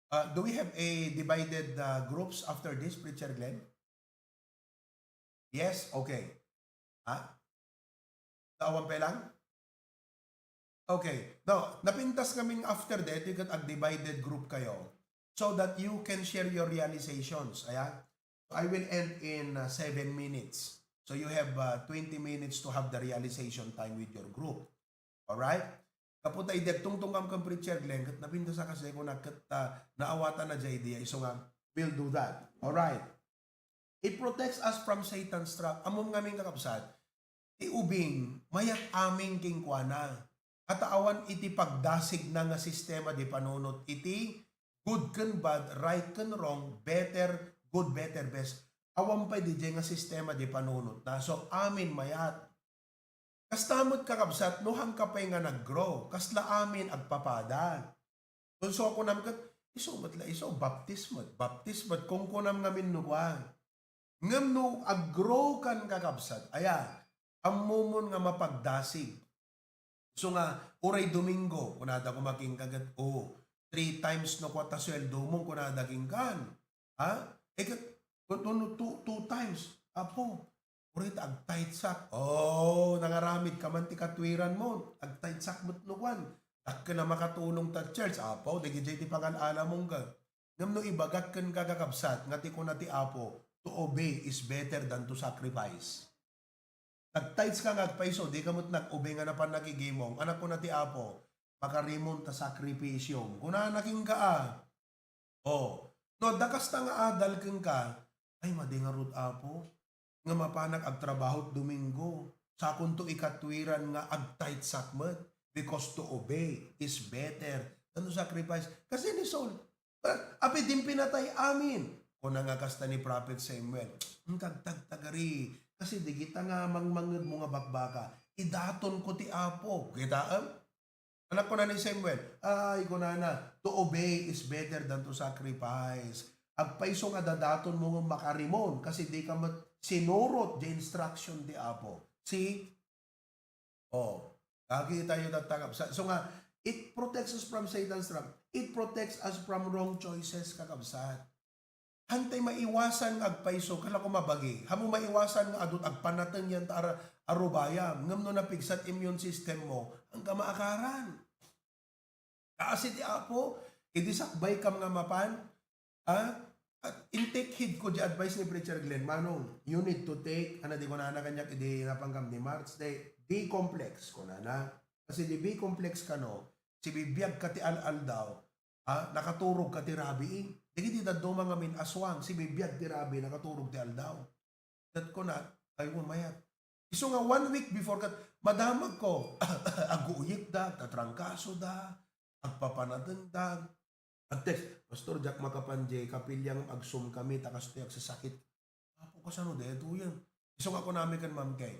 Uh, do we have a divided, uh, groups after this, Preacher Glenn? Yes? Okay. Ha? Awan pay lang? Okay. No, napintas ngamin after that, ket ag-divided group kayo so that you can share your realizations. Ayan. So, I will end in, uh, seven minutes. So, you have, uh, twenty minutes to have the realization time with your group. Alright? Kaputa, idi agtungtungam ken Preacher Glenn, ket napintas a kasi ko na ket, uh, naawatan na jay idea. Isu nga, we'll do that. Alright. It protects us from Satan's trap. Ammom ngamin, kakabsat, ti ubing, mayat amin kenkuana. Ket awan iti pagdasigna nga sistema di panunot iti good ken bad, right ken wrong, better, good, better, best. Awan pay diay nga sistema di panunotna. So, amin mayat. Kasta met, kakabsat, no hangka pay nga nag-grow, kasla amin agpapada. Isu a kunam ket, isu met la isu, baptismo, baptismo, kunkunam ngamin no kua. Ngem no ag-grow kan, kakabsat, aya, ammomon nga mapagdasig. Isu nga, uray Domingo, kunada koma kenka ket, "O, three times no kua ta sueldomon," kunada kenkan. Ha? Eh, ket, no, no, two, two times, "Apo, uray ta ag-tight sak." Oh, nangaramid ka man ti katwiranmo. Ag-tight sak met no kuan. Dakkel a makatulong ta church, Apo, dagiti ti pangal-alamon ka. Ngem no ibagak kenka, kakabsat, nga ti kuna ti Apo, "To obey is better than to sacrifice." Nag-tithes ka nga agpayso, di ka met nag-obey nga napan nagigimong. Anak, kuna ti Apo, "Makarimon ta sakripisiom." Kunana kenka, a. Oh, no, adda kasta nga adal kenka, "Ay, madi ngarud, Apo, nga mapanak agtrabaho Domingo. Sakonto ikatwiran nga ag-tithes ak met, because to obey is better than to sacrifice." Kasi ni Saul, "Ah, apay, din pinatay amin." Kuna nga kasta ni Prophet Samuel, "Ang tagtagtagari, kasi di kita nga mangmanged mo nga bakbaka. Idaton ko ti Apo." Kitaem? Anak, kuna ni Samuel, "Ay," kunana, "to obey is better than to sacrifice." Agpayso nga dadaton mo nga makarimon, kasi di ka met sinurot di instruction ti Apo. See? Oh, kakita yo, tattangap. Sa, so nga, it protects us from Satan's trap. It protects us from wrong choices, kakabsat. Hantay maiwasan nga agpayso, kala ko mabagi. Hamu maiwasan nga adut agpanateng yan ta ara-, arubayam. Ngem no napigsat immune system mo, ang kamaakaran. Kaasi ti Apo, idi sakbay kam nga mapan, ah, at in-take heed ko di advice ni Preacher Glenn, "Manong, you need to take," ana, di kunana kaniak, idi napan kam ni March, di, B complex, kunana. Kasi di B complex kano, sibibiag ka ti al-aldaw, ah, nakaturog ka ti rabii. Dagiti dadduma ngamin aswang, sibibiag ti rabii, nakaturog ti aldaw. Ket kuna, "Ay, umayat." Isu nga one week before ket, madamagko, aguyekda, agtatrangkasoda, agpapanatengda, ag-text, "Pastor, diak makapan diay kapilya ngem ag-Zoom kami, ta kastoy agsasakit." "Apo, kasano daytoyen?" Isu nga kunami ken Ma'am Kay,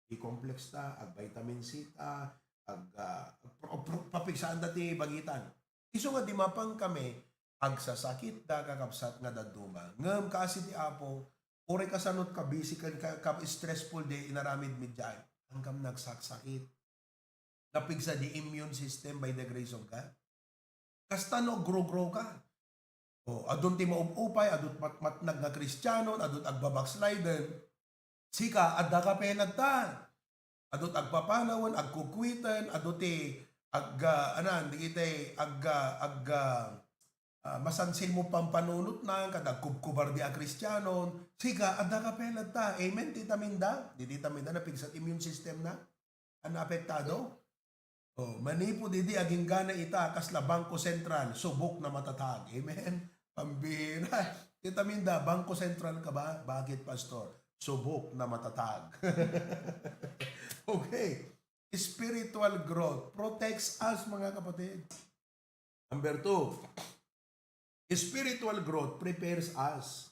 "I-complex ta, ag-vitamin C ta, ag-, ah, pro-, pro-, papigsaanda ti bagitan." Isu nga di mapan kami, agsasakitda, kakabsat, nga dadduma. Ngem kaasi ti Apo, uray kasano ka-busy ken ka, ka-stressful di inaramid mi diay, anggam nagsaksakit. Napigsa di immune system by the grace of God. Kasta no, grow-grow ka. O, adun ti maub-upay, adun matmatnag nga Kristianon, adun agbabacksliden. Sika, adda ka pay latta. Adut agpapanawen, agkukuiten, adu ti ag-, ah, anan, dagiti ag-, ah, ag-, ah, ah, masansil mo pampanunotnan, kada agkubkubar di a Kristianon. Sika, adda ka pay latta. Amen, Tita Minda? Di Tita Minda, napigsat immune system na? Ang apektado? Oh, manipud idi, aginggana ita, kasla Bangko Sentral, subok na matatag. Amen? Pambira. Tita Minda, Bangko Sentral ka ba? Bakit, Pastor? Subok na matatag. Okay. Spiritual growth protects us, mga kapatid. Number two, spiritual growth prepares us.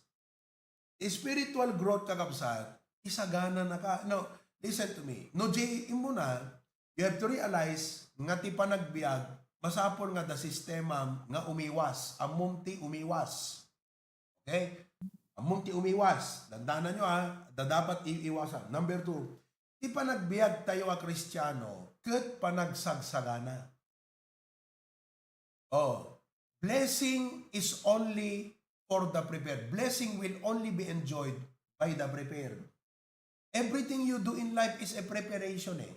Spiritual growth, kakabsat, isagana na ka. No, listen to me. No, J, imo na, you have to realize nga ti panagbiag, masapul nga da sistema nga umiwas, ammom ti umiwas. Okay? Ammom ti umiwas. Dandanan nyo, ah, da dapat iiwasan. Number two, ti panagbiag tayo a Kristiano, ket panagsagsagana. Oh, blessing is only for the prepared. Blessing will only be enjoyed by the prepared. Everything you do in life is a preparation eh.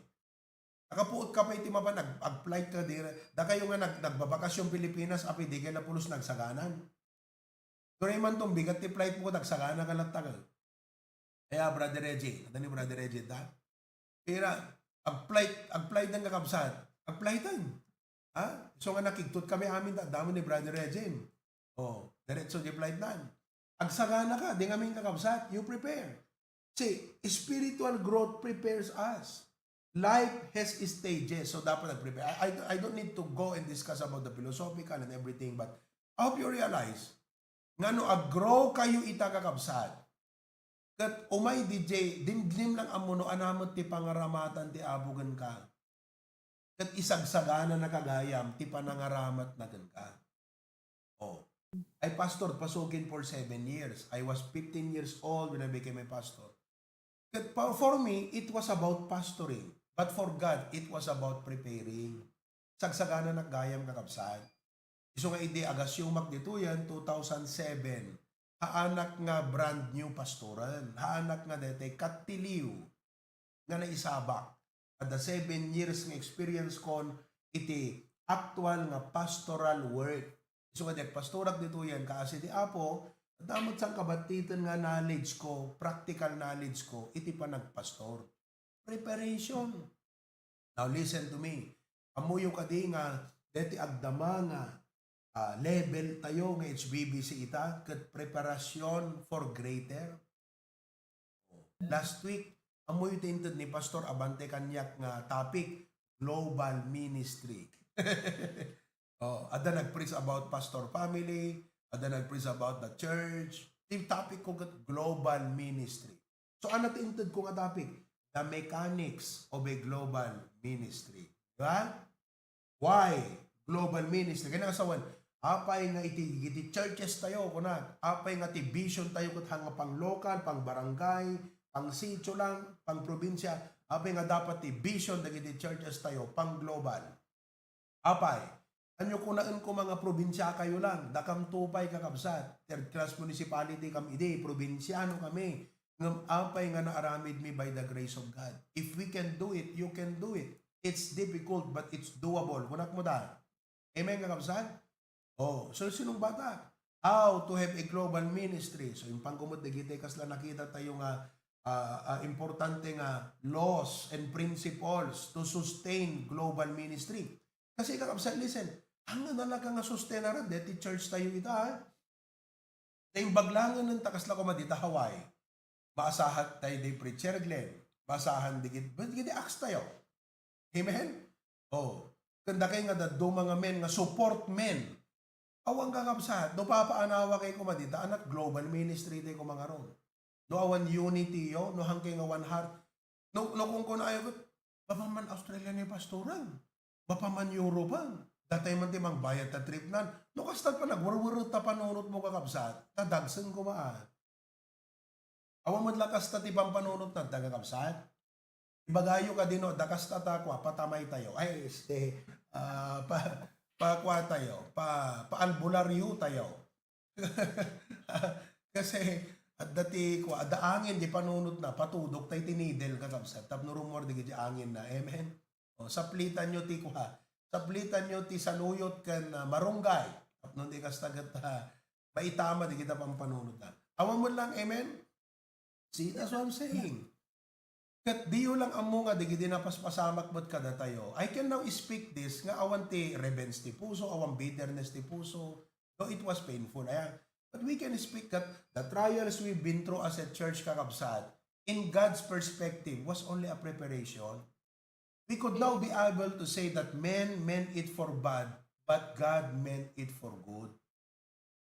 Nakapuot ka pa iti mapan, nag-, ag-flight ka, di, da kayo nga nag-, nagbabakasyon Pilipinas, apay di kayo napulos nagsaganan. Doray man tong bigat ti flight mo, nagsagana ka latta ka. Kaya, Brother Reggie, ano ni Brother Reggie, da? Pira, ag-flight, ag-flight ng kakabsat. Ag-flight ang. Ha? So nga nakigtot kami amin, da, damo ni Brother Reggie. Oh, diretso di flight nan. Agsagana ka, di ngamin kakabsat, you prepare. See, spiritual growth prepares us. Life has stages, so dapat nag-prepare. I, I, I don't need to go and discuss about the philosophical and everything, but I hope you realize, nga no ag-grow kayo ita, kakabsat, ket umay D J, dimdim lang ammo no anamet ti pangaramatan ti Apo kenka. Ket isagsagana na kagayam ti panangaramat na kenka. Oh. I pastored Pasukin for seven years. I was fifteen years old when I became a pastor. Ket pa, for me, it was about pastoring. But for God, it was about preparing. Sagsagana na gayam, kakabsat. Isu nga idi agasyumak ditoyen, two thousand seven, haanak nga brand new pastoran. Haanak nga daytoy kat ti liw nga naisabak. Adda seven years nga experience kon iti actual nga pastoral work. Isu nga diak pastorak ditoyen, kaasi ti Apo, adda met sangkabattiten nga knowledge ko, practical knowledge ko, iti panagpastor. Preparation. Now listen to me. Ammoyo kadi nga deti agdama nga, ah, level tayo nga H B B C ita ket preparasyon for greater. Last week, ammoyo ti inted ni Pastor Abante kaniak nga topic, global ministry. Oh, adda nag-preach about pastor family, adda nag-preach about the church. Ti topic ko ket global ministry. So, ano ti inted ko nga topic? The mechanics of a global ministry. Di ba? Why? Global ministry. Kaya nakasawan, apay nga iti, iti churches tayo, kunak, apay nga ti vision tayo ket hanga pang local, pang barangay, pang sitio lang, pang probinsya, apay nga dapat ti vision dagiti churches tayo, pang global. Apay, anyo kunaen ko mga probinsya kayo lang, dakam to pay kakabsat, third class municipality kam idi, probinsyano kami, ngem apay nga naaramid mi by the grace of God. If we can do it, you can do it. It's difficult, but it's doable. Kunak mo da. Amen, kakabsat? Oh, so sinong bata? How to have a global ministry? So, impangkumot dagiti kasla nakita tayo nga, ah, ah, importante nga laws and principles to sustain global ministry. Kasi, kakabsat, listen, ang nalaga nga sustenaran, deti church tayo ita, ha? Naimbag langen ta kasla koma dita Hawaii. Maasahan tayo di Preacher Glenn. Maasahan di gid, di acts tayo. Amen? Oh. Kanda kay nga dadduma nga men, nga support men. Awan kakabsat, no papaanawa kay koma dita, anak, global ministry tayo kumangaron. No awan unity yo, no hangkay nga one heart. No, no kung kunayo, bapa man Australia ni pastoran. Bapa man Europe ang. Datay man ti mangbayad ta trip nan. No kasta pa nagwerweret ta panunot mo kakabsat, ta dagsen koma a. Awan met la kasta ti pampanunot na, kakabsat. Ibagayo kadi no, da kasta ta kua, patamay tayo. Ay, este, ah, pa, pa kua tayo, pa, paalbularyo tayo. Kasi, adda ti kua, adda angin, di panunot na, patudok tayo ti needle, kakabsat. Tapno rumor, di gidi angin na. Amen? O, saplitan nyo ti kua. Saplitan nyo ti saluyot ken, ah, marunggay. Tapno di kasta ket, ah, maitama di kita pampanunot na. Awan mo lang, amen? See, that's what I'm saying. Ket diyo lang ammo nga dagiti napaspasamak met kadatayo. I can now speak this nga awan ti revenge ti puso, awan bitterness ti puso, though it was painful. Ayan. But we can speak that the trials we've been through as a church, kakabsat, in God's perspective, was only a preparation. We could now be able to say that men meant it for bad, but God meant it for good.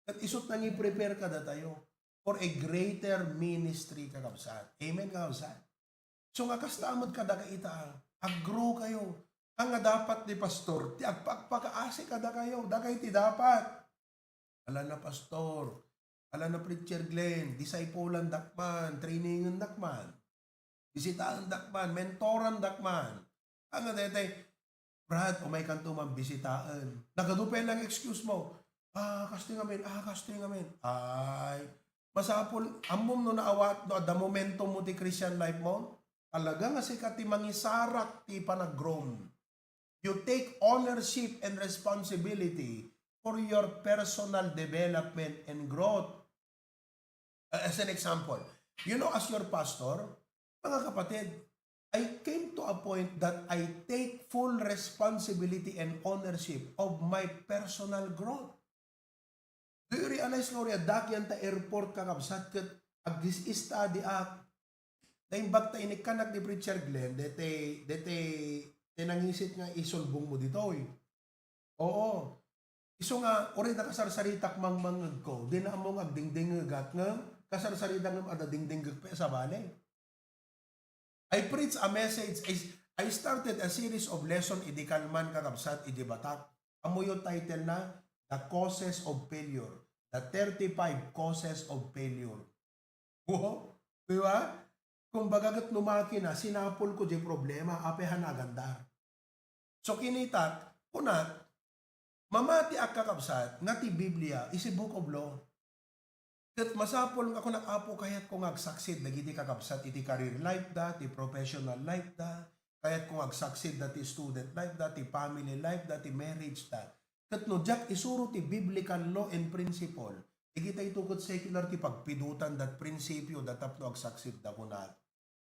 Ket isut' nangi-prepare kadatayo for a greater ministry, kakabsat. Amen, kakabsat? So nga kasta met kadakayo ita, ag-grow kayo. Ania nga dapat ni pastor, ti agpakpakaasi kadakayo, dakay ti dapat. Ala na pastor, ala na Preacher Glenn, disciple-andak man, training-endak man. Bisitaendak man, mentorandak man. Ania daytoy, Brad, umaykanto man bisitaen. Nagadu pay lang excuse mo. Ah, kastoy ngamin, ah, kastoy ngamin. Ay, masapul, ammom no naawat, no adda momentum mo ti Christian life mo? Talaga nga sika ti mangisarak ti panag-grow. You take ownership and responsibility for your personal development and growth. Uh, as an example, you know, as your pastor, mga kapatid, I came to a point that I take full responsibility and ownership of my personal growth. Do you realize, Gloria, dakyan ta airport, kakabsat, ket ag-study ak. Naimbag ta inikkanak ni Preacher Glenn, dete, dete, te nangisit nga isulbong mo ditoy. Oo. Isu nga, uray nakasarsaritak mangmangngegko, di na ammo nga agdingdingngegak ngem, kasarsaritak ngem adda dingdinggek pay a sabali. I preach a message, I, I started a series of lesson idi kalman, kakabsat, idi Batak. Ammoyo title na, The Causes of Failure. The thirty-five Causes of Failure. Wow! Di ba? Kumbaga, ket no makina, sinapol ko di problema, apay a nagandar. So, kinitak, kunak, mamati a kakabsat, nga ti Biblia is a book of law. Ket masapul nga kunak, Apo, kayat ko nga ag-succeed dagiti kakabsat iti career life da, ti professional life da, kayat ko nga ag-succeed da ti student life da, ti family life da, ti marriage da. Ket no diak isuro ti biblical law and principle, dagitay to ket secular ti pagpidutan dat prinsipio da tapno ag-succeed da, kunak.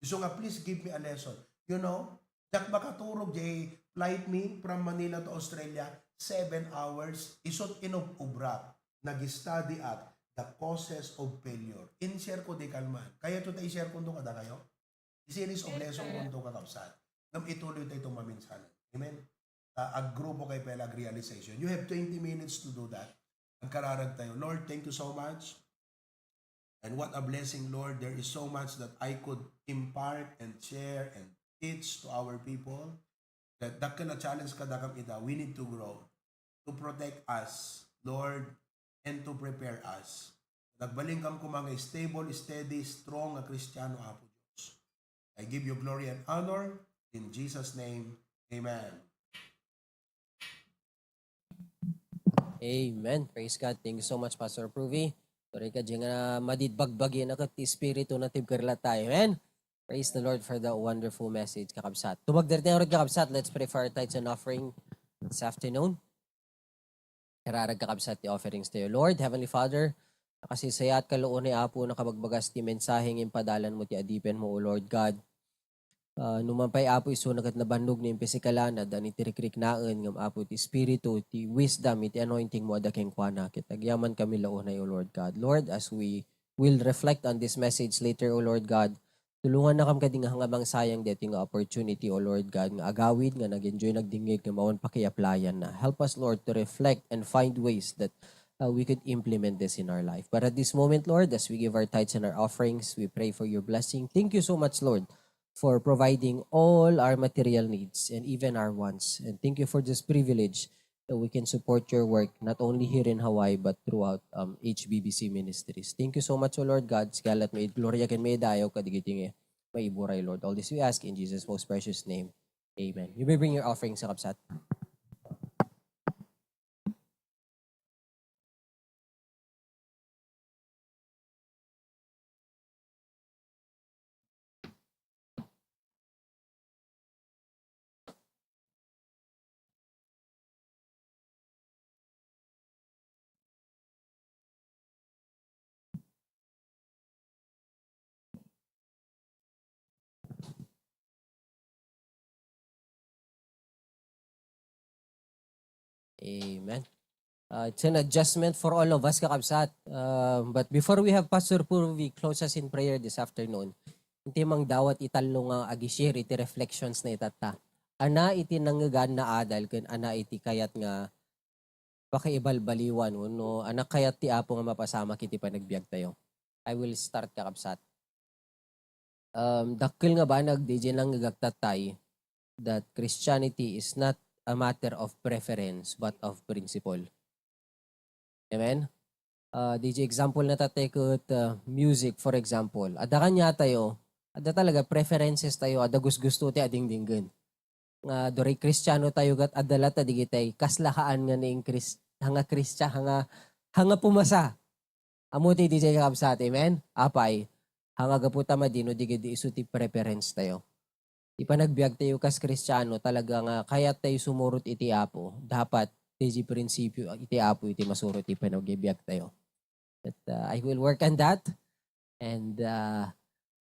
Isu nga, please give me a lesson. You know? Diak makaturog, jay flight mi from Manila to Australia, seven hours. Isut' inub-ubrak, nag-study ak, the causes of failure. In-share ko di kalman. Kayatyo ta i-share ko kadakayo? I-series of lesson ko to, kakabsat. Ngem ituloy tayo itong maminsan. Amen? Ah, ag-grow po kayo pala, ag-realization. You have twenty minutes to do that. Agkararag tayo. Lord, thank you so much. And what a blessing, Lord. There is so much that I could impart and share and teach to our people. That dakkel a challenge kadakam ita, we need to grow to protect us, Lord, and to prepare us. Nagbalin kam koma nga stable, steady, strong nga Kristiano, Apo Diyos. I give you glory and honor in Jesus' name. Amen. Amen. Praise God. Thank you so much, Pastor Pruvi. Sorry ka, di nga madid bagbagi na kat ti Espiritu na tibker latta. Amen. Praise the Lord for the wonderful message, kakabsat. Tumagder tayo, kakabsat. Let's pray for our tithes and offering this afternoon. Kararag, kakabsat, ti offerings tayo. Lord, Heavenly Father, nakasisayat ka luonay, Apo, nakabagbagas ti mensahe nga impadalan mo ti adipen mo, O Lord God. Ah, numan pay, Apo, isu na ket nabannog ni impisikalan, addan iti rikriknaen, ngem, Apo, ti Espiritu, ti wisdom, iti anointing mo, adda kenkuana. Ket agyaman kami launay, O Lord God. Lord, as we will reflect on this message later, O Lord God, tulongannakam kadi nga nga mangsayang deti nga opportunity, O Lord God, nga agawid, nga nag-enjoy, nagdingngeg, nga mawan pakiaplayan na. Help us, Lord, to reflect and find ways that, uh, we could implement this in our life. But at this moment, Lord, as we give our tithes and our offerings, we pray for your blessing. Thank you so much, Lord, for providing all our material needs and even our wants. And thank you for this privilege that we can support your work, not only here in Hawaii, but throughout, um, H B B C Ministries. Thank you so much, O Lord God. Sika latta ti maid gloria ken maidayaw kadagiti nga maiburay, Lord. All this we ask in Jesus' most precious name. Amen. You may bring your offerings, kakabsat. Amen. Uh, it's an adjustment for all of us, kakabsat. Uh, but before we have Pastor Purvi close us in prayer this afternoon, inti mangdawat itallo nga agi-share iti reflections na itatta. Ana iti nangngegan nga adal ken ana iti kayat nga pakaibalbaliwan wenno ana kayat ti Apo nga mapasamak iti panagbiagtayo. I will start, kakabsat. Um, dakkel nga banag diay nangngegak tattay that Christianity is not a matter of preference but of principle. Amen? Uh, diay example na tattay ket, uh, music, for example. Adda kaniatayo, adda talaga preferences tayo, adda gusgusto ti adingdinggen. Nga duri Kristiano tayo ket adda latta digitay kasla haan nga naing Kris-, hanga Kristia-, hanga, hanga pumasa. Ammo ti diay kakabsat, amen? Apay, hanga gapu ta madi no di ket isu ti preference tayo. Ti panagbiag tayo kas Kristiano, talaga nga kayat tayo sumurot iti Apo. Dapat, diay prinsipyo iti Apo iti masurot ti panagbiag tayo. But, uh, I will work on that. And, uh,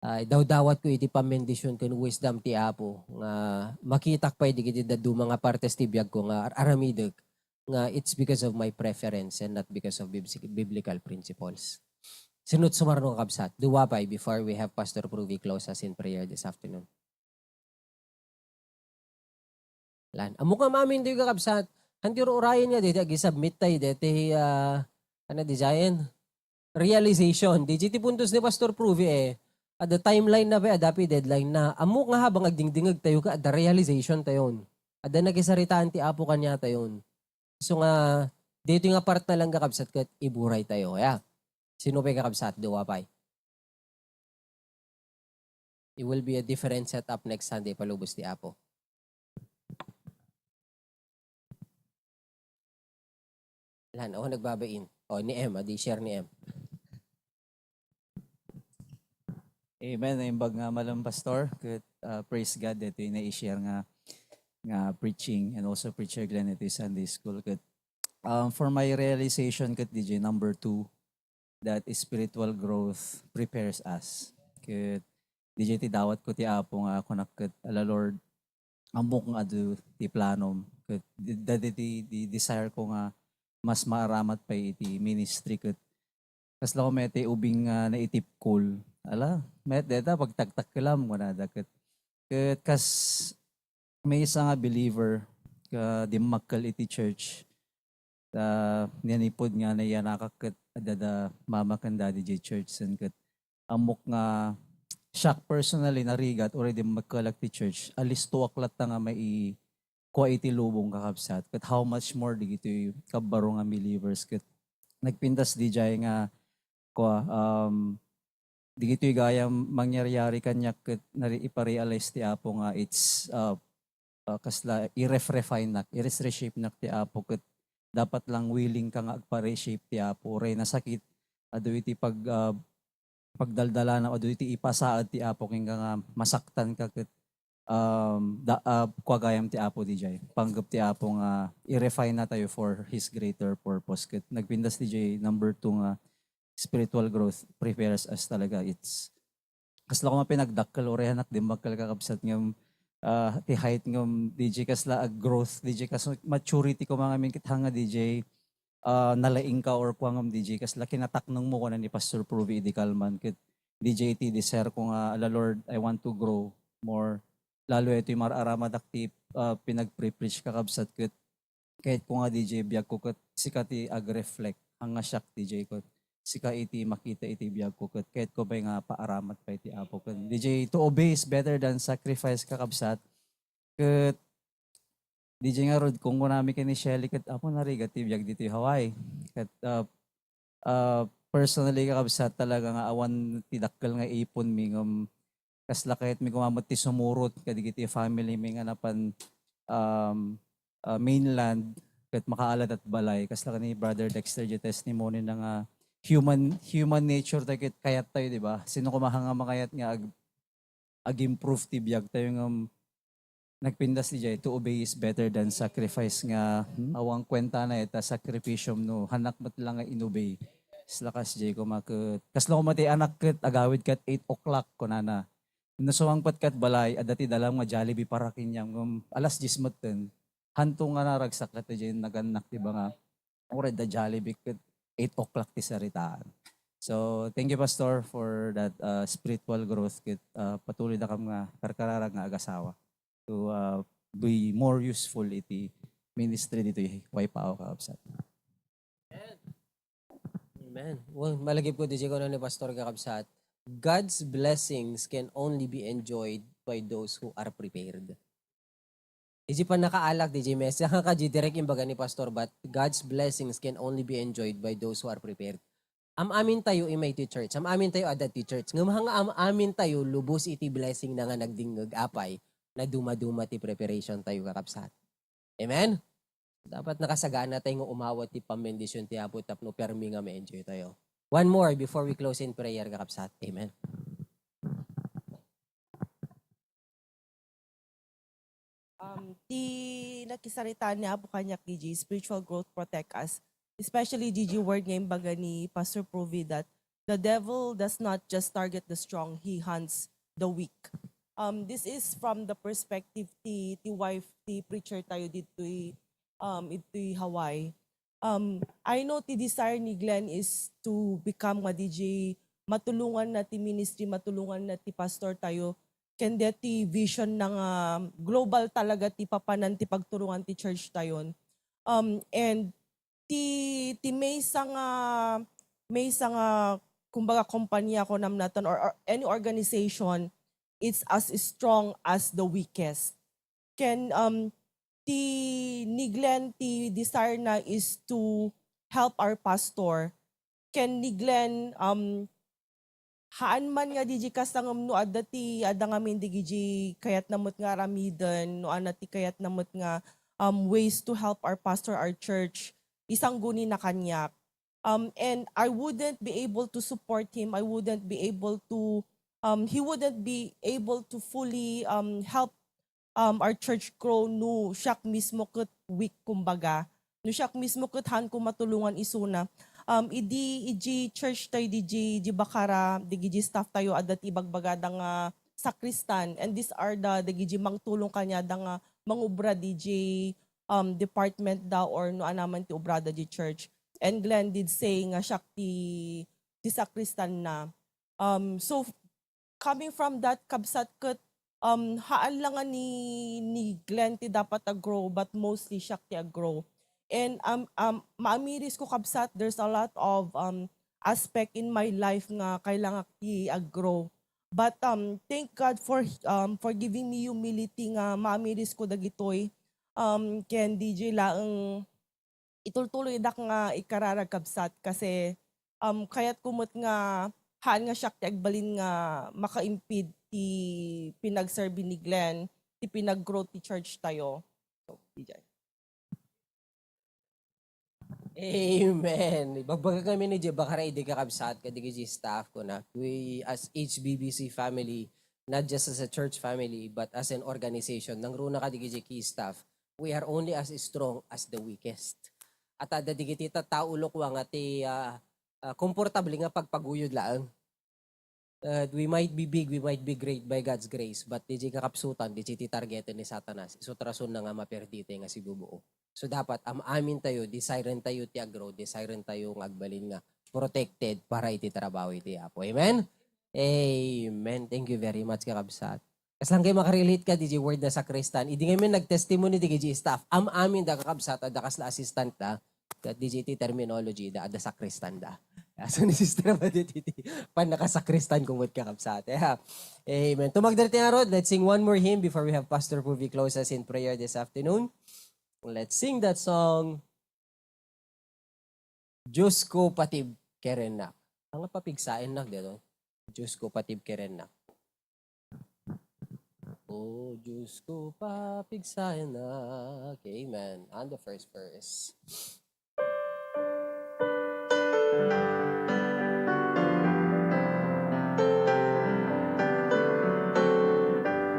uh, idawdawat ko iti pammendision ken wisdom ti Apo nga makitak pay digiti dadduma nga partes ti biag ko nga ar-, aramidek nga it's because of my preference and not because of bibs-, biblical principles. Sinut sumarno, kakabsat. Dua pay before we have Pastor Pruvi close us in prayer this afternoon. Lan. Ammo nga amin di, kakabsat. Kanti urayen nga deti agi-submit tayo deti, ah, ano, design? Realization. Di ti puntos ni Pastor Pruvi, eh. Adda timeline na ba, adda pay deadline na. Ammo nga habang agdingdingeg tayo ka, adda realization tayon. Adda nakisaritaan ti Apo kaniatayon. So nga, dito nga part na lang, kakabsat, ket iburay tayo. Ya. Sino pay, kakabsat? Dua pay. It will be a different setup next Sunday, palubos ti Apo. Lan, oh, nagbabain. Oh, ni Em, adi share ni Em. Amen. Naimbag nga malam, Pastor. Ket, uh, praise God, dito yung na-share nga, nga preaching and also Preacher Glenn iti Sunday School. Ket, um, for my realization, ket D J, number two, that spiritual growth prepares us. Ket D J ti dawat ko ti Apo nga kunak ket, "Ala Lord, ammok nga adu ti planom." Ket di, dadi ti, di desire ko nga mas maaramat pay iti ministry ket kasla ko met ti ubing nga naitipkol. Ala, met deta pagtaktakkelam, kunada ket, ket kas maysa nga believer nga dimmakkel iti church, ta nanipud nga nayanakak ket adda da mama ken daddy diay church, sen ket ammok nga siak personally narigat uray dimmakkelak ti church, alistoak latta nga maikua iti lubong, kakabsat. Ket how much more dagitoy kabbaro nga believers ket nagpintas diay nga kua, um, dagitoy gayam mangyar-yari kaniak ket nari-, iparealize ti Apo nga it's, uh, uh, kasla i-ref-, refine nak, i-reshape nak ti Apo ket dapat lang willing ka nga agpa-reshape ti Apo. Uray nasakit, adu iti pag, uh, pagdaldalanam, adu iti ipasaad ti Apo kenka nga masaktan ka ket, um, da, uh, kua gayam ti Apo diay. Panggep ti Apo nga i-refine na tayo for His greater purpose. Ket nagpintas diay number two nga spiritual growth prepares us talaga. It's kasla ko nga pinagdakkel, uray hanak dimmakkel, kakabsat, ngem, ah, ti height ngem D J kasla a growth, D J kas maturity ko mga min ket hanga D J, ah, nalaing ka or kua ngem D J kasla kinatakneng mo, kuna ni Pastor Pruvi idi kalman ket D J ti desire ko nga, "Ala Lord, I want to grow more." Lalo itoy mar-aramadak ti, ah, pinagpre-preach, kakabsat, ket kayat ko nga D J biag ko ket sika ti ag-reflect. Hanga siak D J ket sika iti makita iti biag ko ket kayat ko pay nga paaramat pay ti Apo ken D J, to obey is better than sacrifice, kakabsat. Ket D J ngarud, kunkunami ken ni Shelly ket, "Apo, narigat ti biag ditoy Hawaii." Ket, ah, ah, personally, kakabsat, talaga nga awan ti dakkel nga iponmi ngem kasla kayatmi koma met ti sumurot kadagiti family mi nga napan, um, ah, mainland ket makaalada't balay. Kasla ni Brother Dexter diay testimony na nga human, human nature tayo ket kayat tayo, di ba? Sino koma nga makayat nga ag-, ag-improve ti biag tayo ngem nagpintas diay, "To obey is better than sacrifice," nga, hmm, awan kuenta na ita sakripisiom no hanak met lang nga inobey. Kasla kas diay koma ket, kasla koma ti anak ket agawid ket eight o'clock, kunana. No sumangpet kat balay, adda ti dalam nga Jollibee para kaniam, ngem alas dies metten. Hanto nga naragsak ket diay nagannak ti banga. Uray da Jollibee ket eight o'clock ti saritaan. So, thank you, Pastor, for that, uh, spiritual growth ket, uh, patuloy dakam nga karkararag nga agasawa to, uh, be more useful iti ministry ditoy Waypao, kakabsat. Amen. Well, malagip ko, D J, kuna ni Pastor, kakabsat, God's blessings can only be enjoyed by those who are prepared. Iti pannakaalak, D J, mesa nga kadi direk imbaga ni Pastor, but God's blessings can only be enjoyed by those who are prepared. Am-amin tayo imay ti church. Am-amin tayo adda ti church. Ngem nga am-amin tayo lubos iti blessing na nga nagdingngeg, apay, nadumaduma ti preparation tayo, kakabsat. Amen? Dapat nakasagana tayo nga umawat ti pambendision ti Apo tapno permi nga ma-enjoy tayo. One more before we close in prayer, kakabsat. Amen. Um, ti nakisarita ni Apo kaniak, D J, spiritual growth protect us. Especially, D J, word nga imbaga ni Pastor Provi that the devil does not just target the strong, he hunts the weak. Um, this is from the perspective ti, ti wife ti preacher tayo ditoy, um, itoy Hawaii. Um, I know ti desire ni Glenn is to become nga D J, matulongan na ti ministry, matulongan na ti pastor tayo, ken deti vision na nga global talaga ti papanan ti pagturongan ti church tayon. Um, and ti, ti maysa nga, maysa nga, kumbaga, kompanya, kunam naton, or, or any organization, it's as strong as the weakest. Ken, um, ti ni Glenn, ti desire na is to help our pastor. Ken ni Glenn, um, haan man nga D J kasta ngem no adda ti, adda ngamin dagiti kayatna met nga aramiden, no adda ti kayatna met nga, um, ways to help our pastor, our church, isangguni na kaniak. Um, and I wouldn't be able to support him. I wouldn't be able to, um, he wouldn't be able to fully, um, help, um, our church grow no siak mismo ket weak, kumbaga. No siak mismo ket haanko matulongan isuna. Um, idi, idi church tayo, di, di, di Bacara, di, di staff tayo, adda ti ibagbagada nga sacristan, and these are the, dagiti mangtulong kaniada nga mangubra diay, um, department da or no ania man ti obrada diay church. And Glenn did say nga siak ti, ti sacristan na. Um, so, coming from that, kabsat, ket, um, haan la nga ni, ni Glenn ti dapat a grow, but mostly siak ti a grow. And, um, um, maamiris ko, kabsat, there's a lot of, um, aspect in my life nga kailangan ti a grow. But, um, thank God for, um, for giving me humility nga maamiris ko dagitoy. Um, ken D J laeng itultuloydak nga ikararag, kabsat, kasi, um, kayatko met nga haan nga siak ti agbalin nga makaimpid ti pinagserbi ni Glenn, ti pinag-grow ti church tayo. So, D J. Amen. Ibagbaga kami ni Jeba, kara idi, kakabsat, kadagiti staff ko na. We, as H B B C family, not just as a church family, but as an organization, nangruna kadagiti key staff, we are only as strong as the weakest. At adda dagiti tattao lokwa nga ti, ah, ah, komportable nga pagpaguyod laeng. Uh, we might be big, we might be great by God's grace, but diay kakabsatan, diay ti targeten ni Satanas. Isu ti rason na nga maperdite nga sibubuo. So, dapat am-amin tayo, desire tayo ti a-grow, desire tayo nga agbalin nga protected para iti trabaho iti Apo. Amen? Amen. Thank you very much, kakabsat. Kasla ngay makarelate ka, diay word na sacristan. Idi ngamin nag-testimony diay staff, am-amin da, kakabsat, adda kasla assistant da. Ket diay ti terminology da, adda sacristan da. So, ni Sister Badit iti pannakasacristan ko met, kakabsat. Yeah. Amen. Tumagder ti arod, let's sing one more hymn before we have Pastor Puvi close us in prayer this afternoon. Let's sing that song, Dios ko, patib kerennak. Ania nga papigsaennak dito? Dios ko, patib kerennak. O Dios ko, papigsaennak. Amen. And the first verse.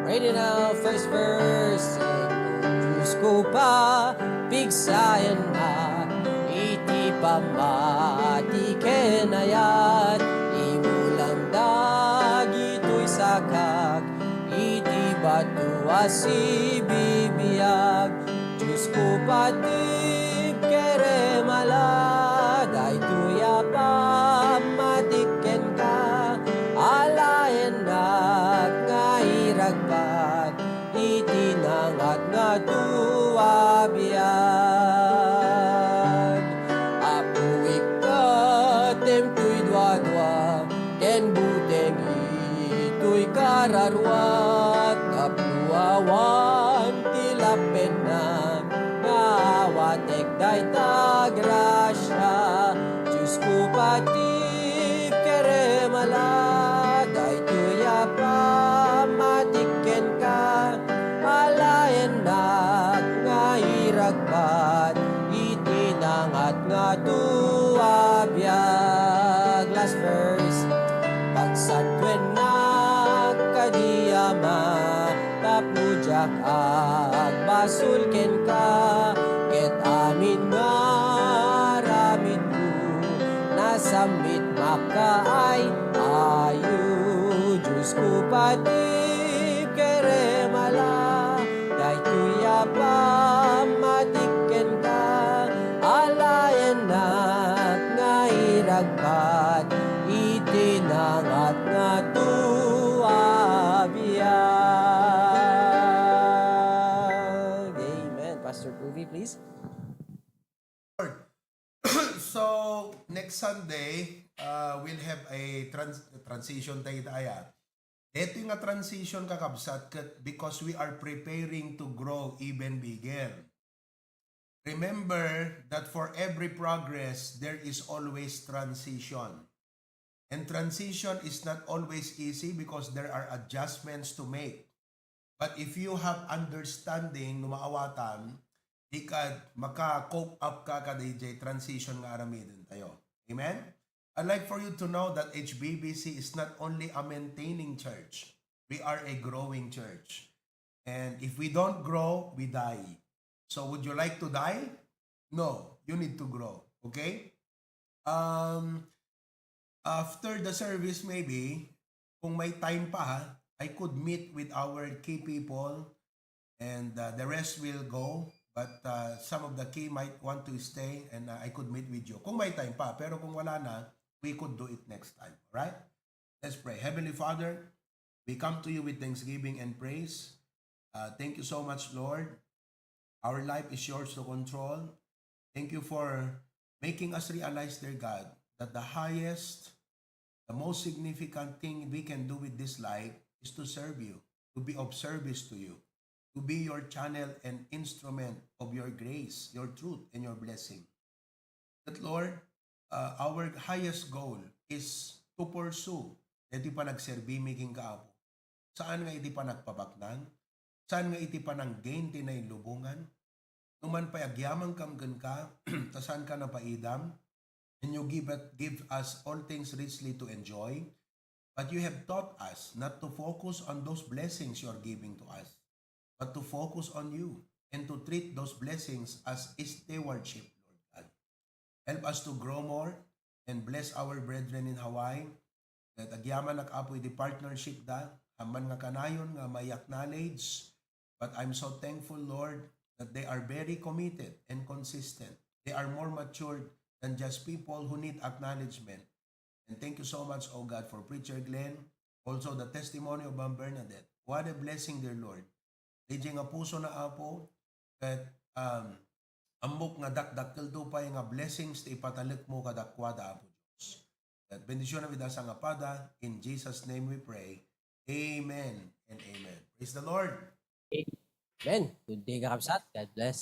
Ready now, first verse. Dios ko, papigsaennak iti pammati ken ayat, imulam dagitoy sakak iti bato a sibibiag. Dios ko, patib kerem ala, daytoy a pammatik kenka, alaennak nga iragpat iti nangatngato a biag. Apo, ikkatem toy duadua, ken buteng itoy kararuak, tapno awan ti lappenna nga awatek dayta grasia. Dios ko, patib kerem ala, daytoy a pammatik kenka, alaennak nga iragpat iti nangatngato a biag. Last verse. Pagsantuennak kadi, Ama, tapno diak agbasol kenka, ket amin nga aramidko, nasammit makaay-ayo. Dios ko, patib kerem ala, daytoy a pammatik kenka, alaennak nga iragpat iti nangatngato a biag. Amen. Pastor Puvi, please. Lord. So, next Sunday, uh, we'll have a trans-, transition tayo, aya. Daytoy nga transition, kakabsat, ket because we are preparing to grow even bigger. Remember that for every progress, there is always transition. And transition is not always easy because there are adjustments to make. But if you have understanding, no maawatan, di ka maka-cope up ka kada idiay transition nga aramiden tayo. Amen? I'd like for you to know that H B B C is not only a maintaining church. We are a growing church. And if we don't grow, we die. So would you like to die? No, you need to grow. Okay? Um, after the service maybe, kung may time pa ha, I could meet with our key people and uh, the rest will go. But uh, some of the key might want to stay and uh, I could meet with you. Kung may time pa, pero kung wala na, we could do it next time. All right? Let's pray. Heavenly Father, we come to you with thanksgiving and praise. Uh, thank you so much, Lord. Our life is yours to control. Thank you for making us realize, dear God, that the highest, the most significant thing we can do with this life is to serve you, to be of service to you, to be your channel and instrument of your grace, your truth, and your blessing. That, Lord, uh, our highest goal is to pursue iti panagserbi mi kenka, Apo. Saan nga iti panagpabaknang, saan nga iti pananggain ti nailubongan. Numan pay agyamankam kenka, ta saanka napaidam, and you give, it, give us all things richly to enjoy. But you have taught us not to focus on those blessings you are giving to us, but to focus on you and to treat those blessings as stewardship, Lord God. Help us to grow more and bless our brethren in Hawaii. That agyamanak, Apo, iti partnership da, amman nga kanayon nga may acknowledge. But I'm so thankful, Lord, that they are very committed and consistent. They are more matured than just people who need acknowledgement. And thank you so much, oh God, for Preacher Glenn. Also, the testimony of Ma'am Bernadette. What a blessing, dear Lord. Diay nga puso na, Apo, ket um, ammok nga dakdakkelto pay nga blessings ti ipatalekmo kadakuada, Apo Dios. Ket bendisyonam ida sangapada. In Jesus' name we pray. Amen and amen. Praise the Lord. Amen. Good day, kakabsat. God bless.